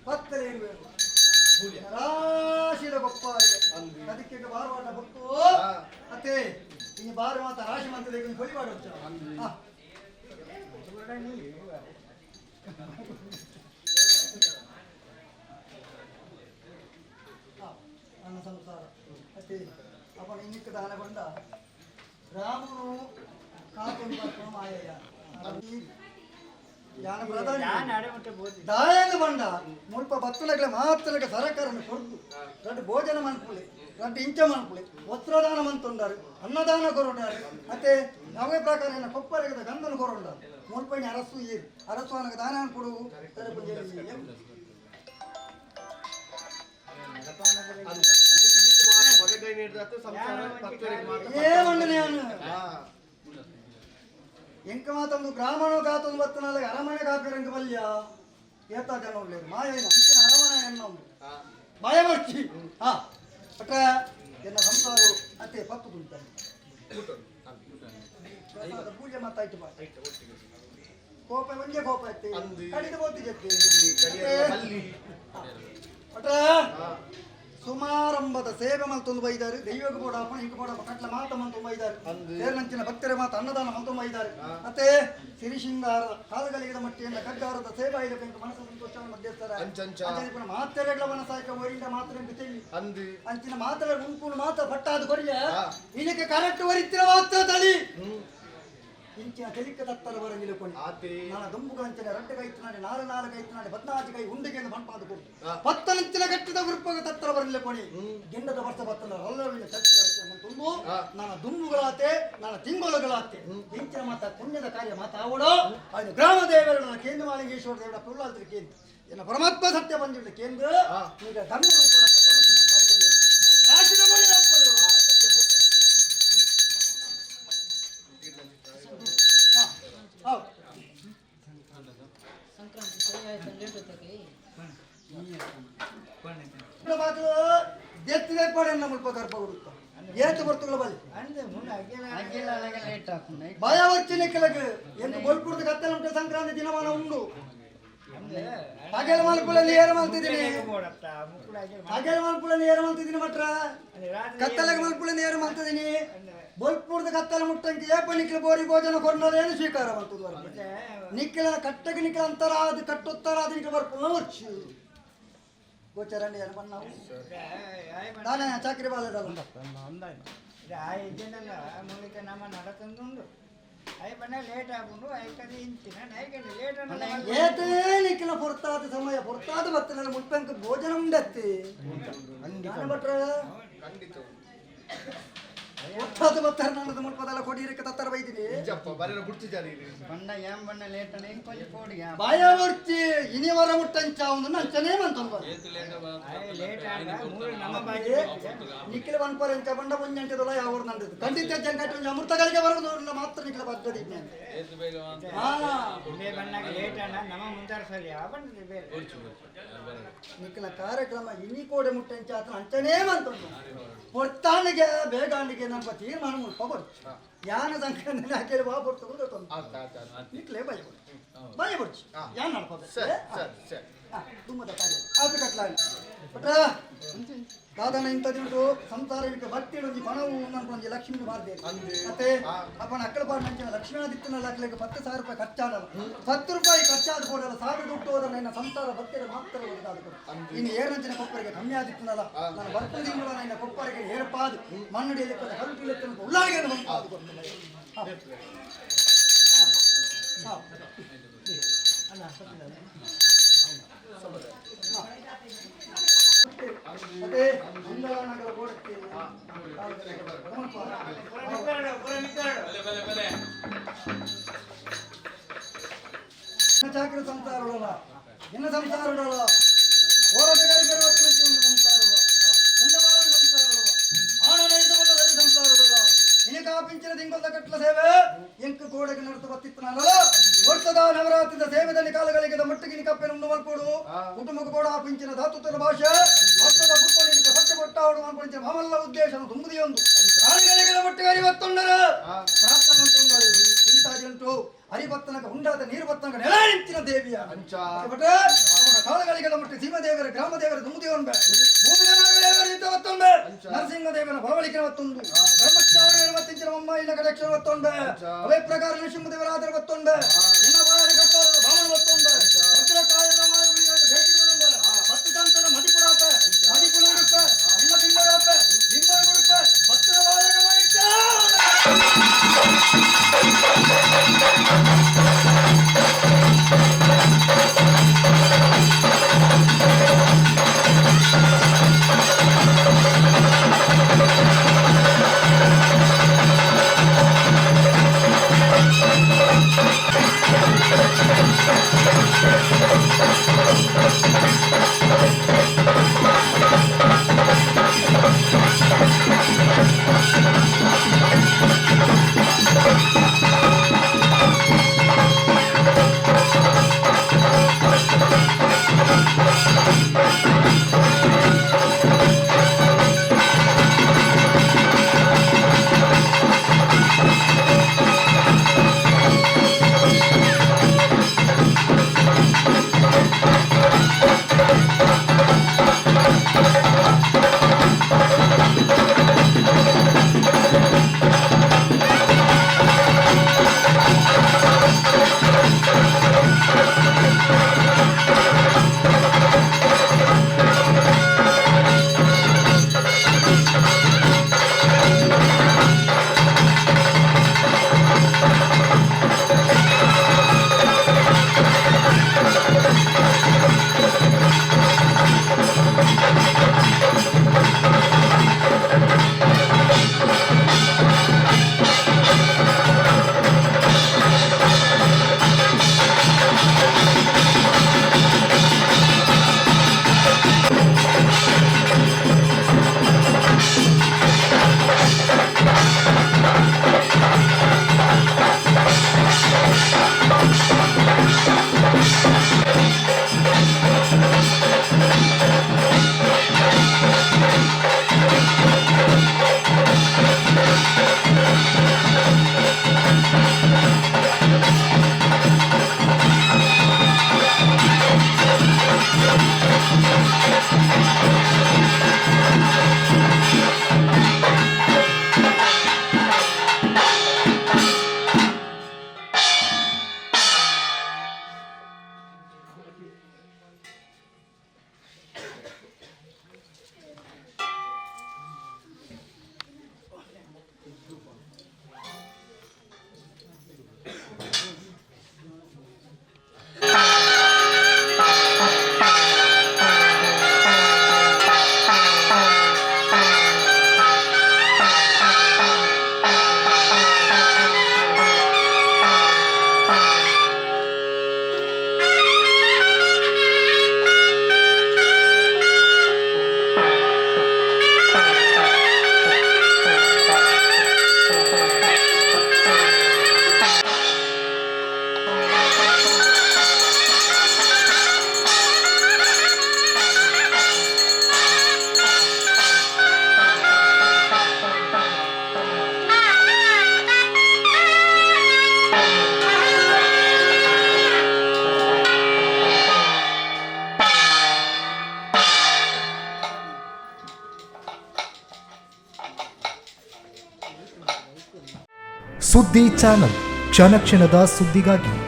ಪತ್ತಲೆ ಇರಬೇಕು ರಾಶಿದ ಗೊಪ್ಪ ಅದಕ್ಕೆ ಬಾರವಾಟ ಗೊತ್ತು ಅತ್ತೆ ಇನ್ನು ಬಾರ ಮಾತ ರಾಶಿ ಮಂತ್ರದ ಹೊಲಿವಾಡ ನನ್ನ ಸಂಸಾರ ಅತ್ತೆ ಅವನ ಇನ್ನಿಕ್ಕ ದಾನ ಬಂದ ರಾಮನು ಕಾಕೊಂಡು ಬರ್ತಾನ ಮಾಯಯ್ಯ ಯಾನ ಪ್ರಧಾನಿ ದಾಯನ ಬಂಡ ಮುಲ್ಪ ಬತ್ತಲಗಳ ಮಾತ್ರಕ್ಕೆ ಸರಕಾರನ್ನು ಕೊಡ್ದು ರಡ್ಡು ಭೋಜನ ಮನ್ಪುಳಿ ರಡ್ಡು ಇಂಚ ಮನ್ಪುಳಿ ವಸ್ತ್ರದಾನ ಮಂತುಂಡಾರು ಅನ್ನದಾನ ಕೊರೊಂಡಾರು ಮತ್ತೆ ಅವೇ ಪ್ರಕಾರ ಏನ ಕೊಪ್ಪರಿಗದ ಗಂಧನ ಕೊರೊಂಡಾರು ಮುಲ್ಪೈನ ಅರಸು ಏರು ಅರಸು ಅನಗ ದಾನ ಕೊಡು ಮೊದಲೇ ನೀಡಿದ ಸಂಸಾರ ಪತ್ತರಿಗೆ ಮಾತ್ರ ಏ ಮಂಡನೆ ಹಾ ಎಂಕ ಮಾತೊಂದು ಗ್ರಾಮಣ ಗಾತೊಂದು ಬತ್ತನಾಲ ಅರಮನೆ ಕಾಪಿರಂಗ ಬಲ್ಯ ಏತ ಜನ ಉಳ್ಳೇರು ಮಾಯನ ಅಂಚಿನ ಅರಮನೆ ಎನ್ನೊಂದು ಭಯ ಬರ್ಚಿ ಹಾ ಪಟ್ರ ಎನ್ನ ಸಂಸಾರಗಳು ಅತ್ತೆ ಪತ್ತು ಕುಂತಾನೆ ಪ್ರಸಾದ ಪೂಜೆ ಮಾತಾಯ್ತು ಬಾ. ಕೋಪ ಒಂದೇ ಕೋಪ ಇತ್ತು ಕಡಿದ ಬೋತಿ ಭಟ್ರ ಸುಮಾರಂಭದ ಸೇವೆ ಮಲ್ತೊಂದು ಬೈದಾರು ದೈವಕ್ಕೆ ಬೋಡ ಅಪ್ಪಣ ಹಿಂಗೆ ಬೋಡ ಕಟ್ಲ ಮಾತ ಮಂತೊಂದು ಬೈದಾರು ಸೇರ್ನಂಚಿನ ಭಕ್ತರ ಮಾತ ಅನ್ನದಾನ ಮಂತೊಂದು ಬೈದಾರು ಮತ್ತೆ ಸಿರಿಶಿಂಗಾರ ಕಾಲುಗಳಿಗಿದ ಮಟ್ಟಿಯಿಂದ ಕಗ್ಗಾರದ ಸೇವೆ ಆಯ್ದಕ್ಕೆ ಮನಸ್ಸು ಸಂತೋಷ ಮಧ್ಯಸ್ಥರ ಅಂಚಂಚ. ಮಾತೆರೆಗಳ ಮನಸ್ಸಾಯ್ಕ ಒರಿಂದ ಮಾತ್ರ ಬಿತ್ತೇವಿ ಅಂದು ಅಂಚಿನ ಮಾತ್ರ ಉಂಪುನು ಮಾತ್ರ ಪಟ್ಟಾದ ಕೊರಿಯ ಇದಕ್ಕೆ ಕರೆಕ್ಟ್ ವರಿತ್ತಿನ ಮಾತ್ರ ತಳಿ ಇಂಚಿನ ತೆಲಿಕ ತತ್ತರ ಬರ ನಿಲುಕೊಂಡು ಆತೆ. ನಾನು ದುಂಬು ಕಂಚಿನ ರಡ್ಡು ಕೈತು ನಾರು ನಾಲ್ಕು ಕೈತು ನಾಳೆ ಬದ್ನಾಚಿ ಕೈ ಉಂಡಿಗೆ ಮಣ್ಪಾದ ಕೊಡು ಪತ್ತನಂಚಿನ ಕಟ್ಟಿದ ವೃಪ್ಪಗ ತತ್ತರ ಬರ ನಿಲುಕೊಣಿ ಗೆಂಡದ ವರ್ಷ ಬತ್ತನ ರಲ್ಲವಿನ ಚಚ್ಚಿದ ತುಂಬು ನನ್ನ ದುಂಬುಗಳಾತೆ ನನ್ನ ತಿಂಗೊಲುಗಳಾತೆ ಇಂಚಿನ ಮಾತ ಪುಣ್ಯದ ಕಾರ್ಯ ಮಾತಾವಡೋ ಅದು ಗ್ರಾಮ ದೇವರ ಕೇಂದ್ರ ಮಾಲಿಂಗೇಶ್ವರ ದೇವರ ಪುಲ್ಲಾಲ್ತ್ರಿ ಕೇಂದ್ರ ಎನ್ನ ಪರಮಾತ್ಮ ಸತ್ಯ ಬಂದಿಲ್ಲ ಕೇಂದ್ರ ಈಗ ಧರ್ಮ ರೂಪದ ರಾಶಿದ ಮಳೆ ಅಪ್ಪಲು. ಹಾ, ಹೌದು. ಬಾಗಿಲು ದೆತ್ತಿದೆ ಪಾಡೆನ್ನ ಮುಲ್ಪ ಗರ್ಭ ಹುಡುಕ ಏತು ಬರ್ತುಗಳ ಬಲಿ ಭಯ ವರ್ಚಿನ ಕೆಳಗೆ ಎಂದು ಗೋಲ್ಪುರದ ಕತ್ತಲ ಉಂಟು ಸಂಕ್ರಾಂತಿ ದಿನಮಾನ ಉಂಡು ಪಗೆಲ ಮಲ್ಪುಳಲ್ಲಿ ಏರ ಮಲ್ತಿದ್ದೀನಿ ಪಗೆಲ ಮಲ್ಪುಳಲ್ಲಿ ಏರ ಮಲ್ತಿದ್ದೀನಿ ಮಟ್ರ ಕತ್ತಲಗೆ ಮಲ್ಪುಳಲ್ಲಿ ಏರ ಮಲ್ತಿದ್ದೀನಿ ಬೋಲ್ಪುರದ ಕತ್ತಲ ಮುಟ್ಟಂಗೆ ಏಪ ನಿಕ್ಲ ಬೋರಿ ಭೋಜನ ಕೊರ್ನಲೇನು ಸ್ವೀಕಾರ ಮಾಡ್ತದ ನಿಕ್ಲ ಕಟ್ಟಗೆ ನಿಕ್ಲ ಅಂತರ ಅದು ಕಟ್ಟೊತ್ತರ ಅದು ನಿಕ್ಲ ಬರ್ಪುನ ವರ್ಚು ಗೋಚರಂಡಿ ಏನು ಬಣ್ಣ ನಾನೇ ಚಾಕ್ರಿ ಬಾಲದಲ್ಲ ಏತೇ ನಿಕ್ಲ ಪೊರ್ತಾದ ಸಮಯ ಪೊರ್ತಾದ ಬತ್ತನ ಮುಟ್ಪಂಕ ಭೋಜನ ಉಂಡತ್ತಿ ಭಟ್ರ ಖಂಡಿತ ಪೊರ್ತಾದ ಬತ್ತರ ನನ್ನದು ಮುಟ್ಪದಲ್ಲ ಕೊಡಿರಕ್ಕೆ ತತ್ತರ ಬೈದಿನಿ ನಿಜಪ್ಪ ಬರೆರ ಗುರ್ತಿದ್ದಾರೆ ಭಯ ವರ್ಚಿ ಇನಿವರ ಮುಟ್ಟಂಚ ಒಂದು ನಂಚನೇ ಮಂತೊಂದು ಏತ್ ಲೇಟ್ ನಿಖಿಲ ವನ್ಪರಂಚ ಬಂಡ ಪುಂಜಂಟದೊಳ ಯಾವ ನಂದದ್ದು ಖಂಡಿತ ಜಂಕಟ ಅಮೃತಗಳಿಗೆ ಬರೋದು ಮಾತ್ರ ನಿಖಿಲ ಬರ್ತದೆ ಏತ್ ಬೇಗ ಅಂತ ಹಾ ಗೊರ್ಚು ಗೊರ್ಚು ಬರಲ್ಲ. ನಿಖಿಲ ಕಾರ್ಯಕ್ರಮ ಇನಿ ಕೋಡೆ ಮುಟ್ಟಂಚ ಆತನ ಅಂಚನೇ ಮಂತೊಂದು ಪೊರ್ತಾನಿಗೆ ಬೇಗಾನಿಗೆ ನಮ್ಮ ತೀರ್ಮಾನ ಮುಲ್ಪ ಬರ್ಚು ಯಾನ ಸಂಕ್ರಾಂತಿ ಹಾಕಿ ಬಾ ಪೊರ್ತು ಗೊತ್ತೊಂದು ಆತ ಆತ ಆತ. ನಿಖಿಲೇ ಭಯ ಬರ್ಚು ಭಯ ಬರ್ಚು ಯಾನ್ ನಡ್ಕೋಬೇಕು ಸರಿ ಸರಿ ಸರಿ ತುಂಬದ ಕಾರ್ಯ ಆಪಿ ಕಟ್ಲಾಗ ಭಟ್ರ ದಾದನ ಇಂಥದ್ದು ಸಂಸಾರ ಇಟ್ಟು ಭಕ್ತಿ ಒಂಜಿ ಪಣವು ಒಂಜಿ ಲಕ್ಷ್ಮಿ ಬಾರ್ದೆ ಮತ್ತೆ ಅಪ್ಪನ ಅಕ್ಕಳ ಪಾಡ್ ನಂಚಿನ ಲಕ್ಷ್ಮೀನಾದಿತ್ಯನ ಲಕ್ಲೆಗೆ 10,000 ರೂಪಾಯಿ ಖರ್ಚಾಡಲ್ಲ 10 ರೂಪಾಯಿ ಖರ್ಚಾದ ಕೊಡಲ್ಲ ಸಾವಿರ ದುಡ್ಡು ಹೋದ ನನ್ನ ಸಂಸಾರ ಭಕ್ತಿಯ ಮಾತ್ರ ಒದಗಾದ ಕೊಡು. ಇನ್ನು ಏರಂಚಿನ ಕೊಪ್ಪರಿಗೆ ಕಮ್ಮಿ ಆದಿತ್ತನಲ್ಲ ನಾನು ಬರ್ತ ತಿಂಗಳ ನನ್ನ ಕೊಪ್ಪರಿಗೆ ಏರ್ಪಾದು ಮಣ್ಣಡಿಯಲ್ಲಿ ಕರುಟಿಲೆಕ್ಕ ಉಳ್ಳಾಳಿಗೆ ಬಂಪಾದು ಕೊಡ್ತಲ್ಲ. ಹಾ. ಹಾ. ಮತ್ತೆ ಮಂಗಳನಗರ ಗೋಡಕ್ಕೆ ಬಲೆ ಬಲೆ ಬಲೆ ಚಾಕ್ರ ಸಂಸಾರಲ್ಲ ಇನ್ನು ಸಂಸಾರಲ್ಲ ಹೋರಾಟಗಾರಿಕರ ಸಂಸಾರಲ್ಲ ಚಂಡಮಾರುತ ಸಂಸಾರಲ್ಲ ಆಣ ಹಿಡಿದುಕೊಂಡ ಸಂಸಾರಲ್ಲ ಇನಿಕಾಪಿಂಚಿನ ತಿಂಗೊಲ್ದ ಕಟ್ಲ ಸೇವೆ ಎಂಕು ಕೋಡೆಗೆ ನಡತು ಬತ್ತಿತ್ತನಲ್ಲ ವರ್ಷದ ನವರಾತ್ರಿದ ಸೇವೆದಲ್ಲಿ ಕಾಲಗಳಿಗೆ ಮಟ್ಟಿಗೆ ಕಪ್ಪೆನ ಉಂಡು ಮಲ್ಪೋಡು ಕುಟುಂಬಕ್ಕೆ ಕೋಡ ಪಿಂಚಿನ ಧಾತುತ್ತರ ಭಾಷೆ ವರ್ಷದ ಪುಟ್ಪಣಿಗೆ ಸತ್ಯ ಕೊಟ್ಟಾಡು ಮಲ್ಪಣಿಂಚಿನ ಮಾಮಲ್ಲ ಉದ್ದೇಶ ತುಂಬುದಿಯೊಂದು ಕಾಲಗಳಿಗೆ ಮಟ್ಟಿಗೆ ಅರಿವತ್ತೊಂದರ ಪ್ರಾರ್ಥನೆ ತೊಂದರೆ ಇಂತಾಜುಂಟು ಹರಿಭಕ್ತನಕ ಉಂಡಾದ ನೀರು ಭಕ್ತನಕ ನೆಲ ನಿಂತಿನ ದೇವಿಯ ಅಂಚ. ಭಟ್ರೆ, ಅವನ ಕಾಲಗಳಿಗೆ ಮಟ್ಟಿ ಸೀಮದೇವರ ಗ್ರಾಮದೇವರ ದುಂಬುದೇವನ್ಬೆ ಭೂಮಿದೇವರ ಯುದ್ಧ ಒತ್ತೊಂಬೆ ನರಸಿಂಹದೇವನ ಬಲವಳಿಕೆ ಒತ್ತೊಂದು ಬ್ರಹ್ಮಚಾರಿಗಳ ಮತ್ತಿಂಚಿನ ಮಮ್ಮಾಯಿನ ಕಡಕ್ಷರ ಒತ್ತೊಂಬೆ ಅವೇ ಪ್ರಕಾರ ನರಸಿಂಹದೇವರ ಆದರ ಒತ್ತೊಂಬೆ ನಿನ್ನ ಬಾಯ ಕಟ್ಟಾದ ಬಾಮನ ಒತ್ತೊಂಬೆ ವಜ್ರಕಾಯದ ಮಾಯಗುಳಿಗಳ ಭೇಟಿಗಳೊಂಬೆ ಹತ್ತು ತಂತರ ಮದಿಪುರಾಪೆ ಮದಿಪುರ ಉಡುಪೆ ನಿನ್ನ ಬಿಂಬರಾಪೆ ಬಿಂಬರ ಉಡುಪೆ ಭಕ್ತರ ವಾಯಕ ಮಾಯಿಟ್ಟ. ಿ ಸುದ್ದಿ ಚಾನಲ್, ಕ್ಷಣ ಕ್ಷಣದ ಸುದ್ದಿಗಾಗಿ.